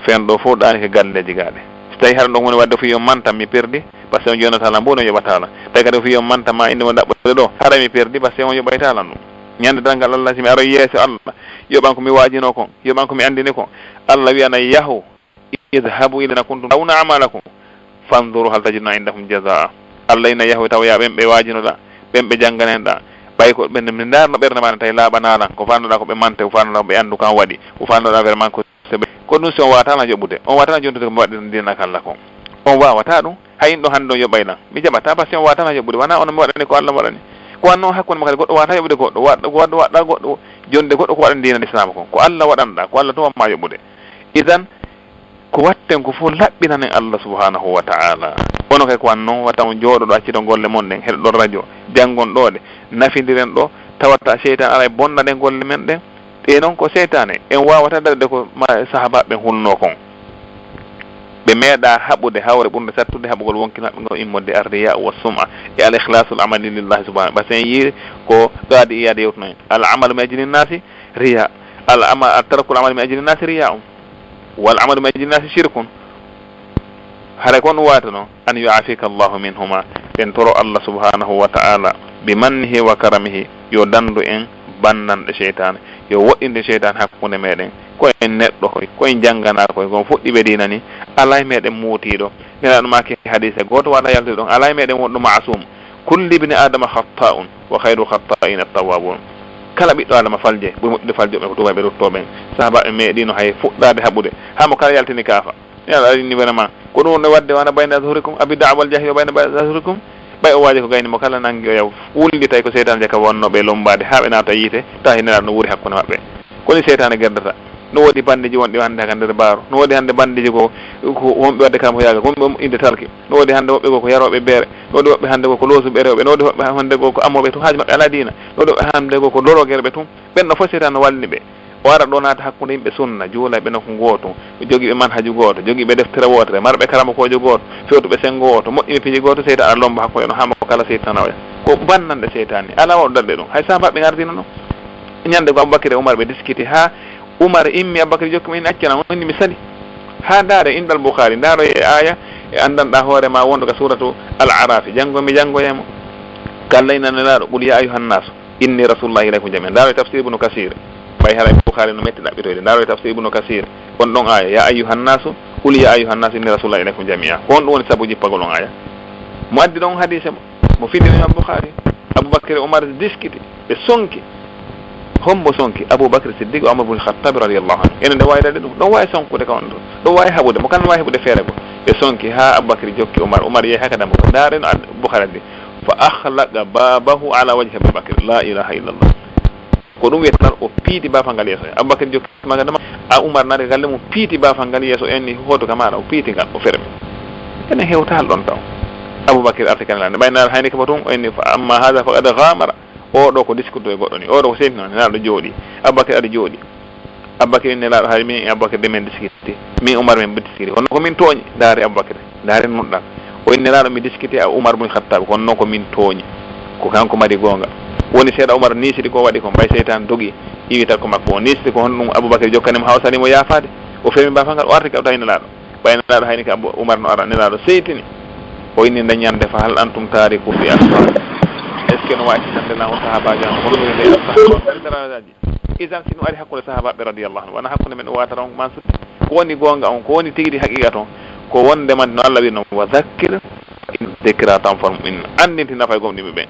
Fewndo fof ɗaani ko galleeji gaaɗe. So tawi hara ɗon woni waɗde fof yo mantam mi perdi, par ce que on jonnata lan, mbo no yoɓata lan. Tawi kadi fof yo mantam ma inde mo ɗaɓɓude ɗo, haray mi perdi, par ce que on yoɓayta lan ɗum. Ñande darngal Allah, si mi aroy yeeso Allah, yoɓan ko mi waajino kon, yoɓan ko mi anndini kon. Allah wi'ana yahu, idhabu ila alladhina kuntum tarawna a'malakum fanzuru hal tajiduna indahum jazaa. Allah ina yahu tawoya ɓen ɓe waajinoɗa, ɓen ɓe jannganenɗa. Ɓay ko ɓen mi ndaarno ɓernde ma, tawi laaɓana lan, ko faandoɗa ko ɓe mante, ko faandoɗa ko ɓe anndu kan waɗi, ko faandoɗa vraiment ko sebe. Ko ɗum si on waatana yoɓude, on waatana jontude ko mi waɗi diina kan la kon. On waawata ɗum, hay in ɗo hannde on yoɓay lan. Mi jaɓata, par ce que on waatana yoɓude, wona on mi waɗani ko Allah waɗani. Ko wanno hakkunde mo kadi goɗɗo waata yoɓude goɗɗo, waɗ-, waɗ-, waɗa goɗɗo, jonde goɗɗo ko waɗani diina l'islam kon. Ko Allah waɗanɗa, ko Allah tuma ma yoɓude. Idan, ko watten ko fof laɓɓinanen Allah subhanahu wa ta'ala. Ono kay ko wan noon, wata on jooɗoɗo, acciɗon golle mon ɗen, heɗoɗon radio, janngon ɗo ɗe, nafidiren ɗo, tawata seytan ara e bonna ɗen golle men ɗen. Ɗe noon ko seytane, en waawata darde ko ma-, sahabaaɓe ɓen hulno kon. Ɓe meeɗa haɓude hawre ɓurnde sattude haɓugol wonki maɓɓe ngo immorde ar-riya wa sum'a e al-ikhlasul amali lillahi subhanahu. Ɓa sen yiiri ko Qaadi Iyaad yewtuno en. Al amalu min ajli nnasi riya. Al ama-, tarkul amali min ajli nnasi riya un. Wal amalu min ajli nnasi shirkun. Haray ko on waata noon, an yu'afika Allahu minhuma. Ɗen toro Allah subhanahu wa ta'ala bi mannihi wa karamihi, yo dandu en bannanɗe seytaane, yo woɗɗinde seytaane hakkunde meɗen. Ko en neɗɗo koy, ko en janngana koy, ko on fuɗɗi ɓe diina ni, alaa e meɗen muutiiɗo. Nelaaɗo maaki hadise gooto waɗa yaltude ɗon, alaa e meɗen wonɗo ma'asum. Kullu ibni Adama khatta'un, wa khayrul khatta'ina at-tawwabun. Kala ɓiɗɗo Adama falje, ɓuri moƴƴude faljoɓe ko tuubaaɓe ruttooɓe ɓen. Sahaabaaɓe meeɗiino hay fuɗɗaade haɓude, haa mo kala yaltini kaafa. Nelaaɗo arini vraiment. Ko ɗum woni waɗde wana bayna azhurikum, abi da'wal jahili wa bayna azhurikum. Ɓay o waaji ko gayni mo kala nangi o yaw. Wulndi tawi ko seytaane jaka wonno ɓe lombaade haa ɓe naata yiite, tawi Nelaaɗo no wuuri hakkunde maɓɓe. Koni seytaane gerdata. No woodi bandeji wonɗi hannde haka nder baaro. No woodi hannde bandeji ko, ko wonɓe waɗde karamokooyaagal, ko wonɓe inde talki. No woodi hannde woɓɓe goo ko yarooɓe beere. No woodi woɓɓe hannde goo ko loosuɓe rewɓe. No woodi woɓɓe hannde goo ko amooɓe tun, haaju maɓɓe alaa diina. No woodi woɓɓe hannde goo ko dorogeerɓe tun. Ɓen no fof seytaane no wallini ɓe. O ara ɗo naata hakkunde yimɓe sunna, juulayɓe nokku gooto, jogiiɓe manhaju gooto, jogiiɓe deftere wootere, marɓe karamokoojo gooto, fewtuɓe senngo wooto, moƴƴini piiji gooto, seytaane ara lomba hakkunde no haa mo kala seytaane oya. Ko bannanɗe seytaane. Alaa waɗu darɗe ɗum. Hay sahaabaaɓe ngardino ɗum. Ñande ko Abubakar e Umar ɓe diskiti haa Umar immi, Abubakar jokki mo, in accana, on inni mi sali. Haa ndaare inɗal Bukhari, ndaaro e aya e anndanɗaa hoore ma wonɗo ka suuratu Al-Arafi. Janngo mi janngoya mo. Kalla inna Nelaaɗo, qul ya ayyuhan nasu. Inni rasulullahi ilaykum jami'an. Ndaaro e tafsir Ibnu Kasir. Ɓay haray Bukhari no metti ɗaɓɓitoyde. Ndaaro e tafsir Ibnu Kasir. On ɗon aya, ya ayyuhan nasu, qul ya ayyuhan nasu inni rasulullahi ilaykum jami'an. Ko on ɗum woni sabu jippagol on aya. Mo addi ɗon hadise mo, mo findini Imam Bukhari. Abubakar e Umar diskiti, ɓe sonki. Hombo sonki? Abubakar Siddiq, Umar bin Khattab radiyallahu anhu. Ene nde waawi daɗde ɗum. Ɗon waawi sonkude ka on ɗon. Ɗon waawi haɓude. Mo kan waawi haɓude feere goo. Ɓe sonki haa Abubakar jokki Umar. Umar yehi haa ka dammugal. Ndaaren Bukhari addi. Fa akhlaqa babahu ala wajhi Abubakar. La ilaha illallah. Ko ɗum wiyata tan o piiti baafal ngal yeeso. Abubakar jokki maga dama, a Umar naati galle mum, piiti baafal ngal yeeso, o inni, "Hoto ka maaɗa," o piiti ngal, o fermi. Enen hewtaali ɗon taw. Abubakar arti kan laande, ɓay naal hayni ko tun, o inni, "Fa amma hada faqad ghamara." O ɗo ko diskuto e goɗɗo ni, o ɗo ko seytino ni, naal ɗo jooɗi. Abubakar ari jooɗi. Abubakar inni Nelaaɗo, hay min e Abubakar de min diskiti, min Umar min diskiti, kono ko min tooñi. Ndaare Abubakar, ndaare nuɗɗal. O inni Nelaaɗo, mi diskiti e Umar bun Khattab, kono noon ko min tooñi. Ko kanko mari goonga. Woni seeɗa Umar niisidi ko waɗi ko, mbay seytaane dogi, iwi takko makko. O niisidi ko honɗum Abubakar jokkani mo haa o salii mo yaafaade. O feemi baafa ngal, o arti ka o tawi Nelaaɗo. Ɓay Nelaaɗo hayni ka Abu Umar no ara, Nelaaɗo seytini. O inni nde ñande, "Fa hal antum taariku fi ashabi?" Est-ce que no waawi tinande lan o sahaabaajo an? Kono ɗum nde sahaabaajo. Idan si no ari hakkunde sahaabaaɓe radiyallahu anhu, wona hakkunde men o waatara on mansude. Ko woni goonga on, ko woni tigi di haqiqa ton, ko wonde man no Allah wi non, "Wa dhakkir fa inna dhikra tanfa'ul mu'minin." Anndinti nafa e gomɗinɓe ɓen.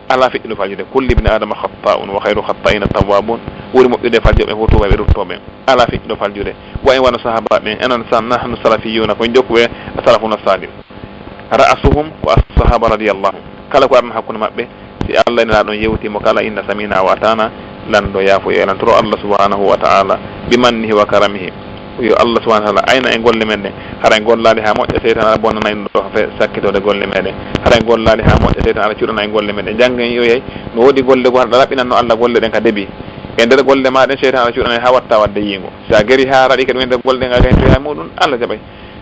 Alaa feƴƴuɗo faljude. "Kullu ibni Adama khatta'un wa khayru khatta'ina tawwabun." Ɓuri moƴƴude faljuɓe fof tuubaaɓe ruttooɓe. Alaa feƴƴuɗo faljude. Wa en wano sahaaba ɓen, enen san nahnu salafiyuna, ko en jokkuɓe salafuna salih. Ra'asuhum ko as-sahaba radiyallahu anhu. Kala ko arno hakkunde maɓɓe, si Allah e Nelaaɗo on yewti mo kala, inna samina wa atana, lanndo yaafo e lantoro Allah subhanahu wa ta'ala, bi mannihi wa karamihi. Yo Allah subhanahu wa ta'ala ayna en golle men ɗen. Hara en gollaali haa moƴƴa, seytaane ara bonnana en ɗo fe sakkitoode golle meɗen. Hara en gollaali haa moƴƴa, seytaane ara cuɗana en golle meɗen. Jannga en yoyay, no woodi golle goo hara ɗa laɓɓinanno Allah golle ɗen ka debi. E nder golle maa ɗen, seytaane ara cuɗana en haa watta wadde yiingo. Si a geri haa raɗi kadi e nder golle ɗen, a gayntoya e muɗum, Allah jaɓay.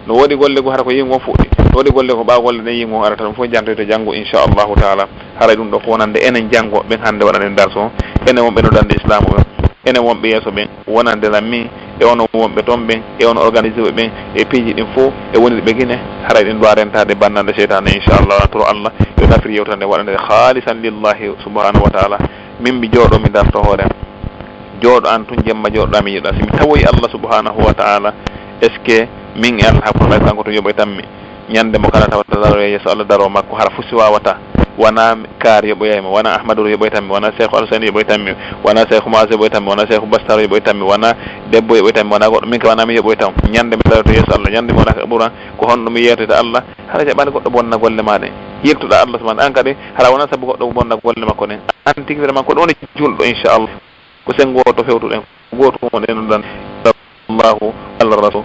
No woodi golle goo hara ko yiingo on fuɗɗi. No woodi golle ko ɓaawo golle ɗen yiingo on arata, ɗum fof jantoyto janngo, inchallahu taala. Haray ɗum ɗo ko wonande enen janngo ɓen hannde waɗanen darso on. Enen wonɓe nodande islaamu ɓen. Enen wonɓe yeeso ɓen, wonande lan min, e onon wonɓe ton ɓen, e on organisé ɓe ɓen, e piiji ɗin fof, e wonirɓe Gine, haray ɗin ɗo a rentaade bannande seytaane, inchallah, toro Allah, yo nafri yewtere nde waɗande haalisan lillahi subhanahu wa taala. Min mi jooɗo, mi darto hoore am. Jooɗo an tun jemma jooɗo mi yiɗa. Si mi tawoyi Allah subhanahu wa taala, est-ce que min e Allah hakkunde kanko tun yoɓoytanmi? Ñande mo kala tawata daro e yeeso Allah daro makko, hara fusi wawata. Wona Kaar yoɓoyay mo, wona Ahmadu yoɓoytanmi, wona Seeku Alsani yoɓoytanmi, wona Seeku Maas yoɓoytanmi, wona Seeku Bastar yoɓoytanmi, wona debbo yoɓoytanmi, wona goɗɗo. Min ka wona mi yoɓoytan. Ñande mi daroto yeeso Allah, ñande mi wona ka ɓuran, ko honno mi yeetoyta Allah? Hara jaɓani goɗɗo bonna golle ma ɗen. Yiltuɗa Allah subhanahu, an kadi, hara wona sabu goɗɗo bonna golle makko ɗen. An tigi vraiment ko ɗon e julɗo, inchallah. Ko sen gooto fewtuɗen, gooto mo ɗen ɗon, Allahu, Allah Rasul,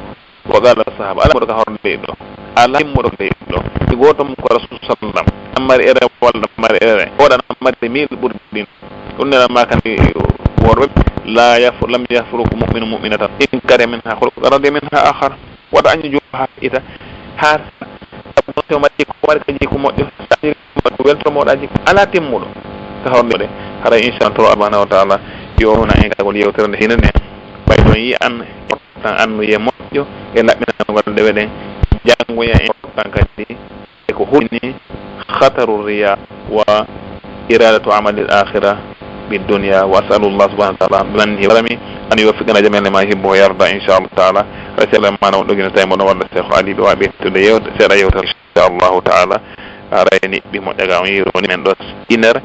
wa qala sahaba. Ala moɗo ka hornde ɗo. Ala moɗo ka ɗo. Si gooto mo ko Rasul sallam. Ammari ere walla ammari ere. Oɗan ammari mil ɓurɗin. Ɗum nena ma kan worɓe. La yaf-, lam yafruku mu'minu mu'minatan. In kare min ha khuluq, radi min ha akhar. Wata añu juuɗo haa ita, haa sabu no mari ko mari ka jikku moƴƴo, sa jiri moƴƴo, weltoro moɗa jikku, alaa timmuɗo. Ka hornde ɗe, haray inchallah subhanahu wa taala, yo wona en kagol yewtere nde hino ne. Ɓay ɗon yi an, tan annuye moƴƴo, e laɓɓinanogol ɗewe ɗen, janngoya en tan kadi, e ko hulni khataru riya wa iradatu amali al-akhira bi dunya, wa as'alu Allah subhanahu wa ta'ala bi mannihi wa karamihi an yuwaffiqana jami'an lima yuhibbu wa yarda, inchallah taala. Resela mana on ɗogino tawi moɗon walla Cheikh Ali ɗo waɓe ɓeytude yewte, seeɗa yewtere, inchallahu taala. Aray niɓɓi moƴƴa ga on yiro woni men ɗo iner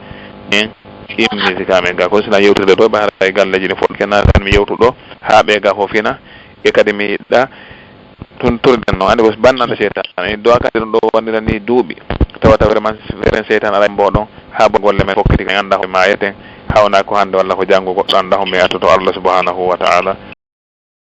en ɗim musique amen ga. Ko sina yewtude ɗo ɓe haray galleji ɗi fof kena tan mi yewtu ɗo haa ɓe ga fof fina. E kadi mi yiɗɗa tun turden noon, andi ko bannande seytaane. Do kadi ɗum ɗo wonira ni duuɓi. Tawata vraiment, vraiment seytaane ara mbo ɗon, haa bo golle men fokkiti ko annda ko maayeten, hawna ko hannde walla ko janngo goɗɗo annda ko mi yatoto Allah subhanahu wa ta'ala.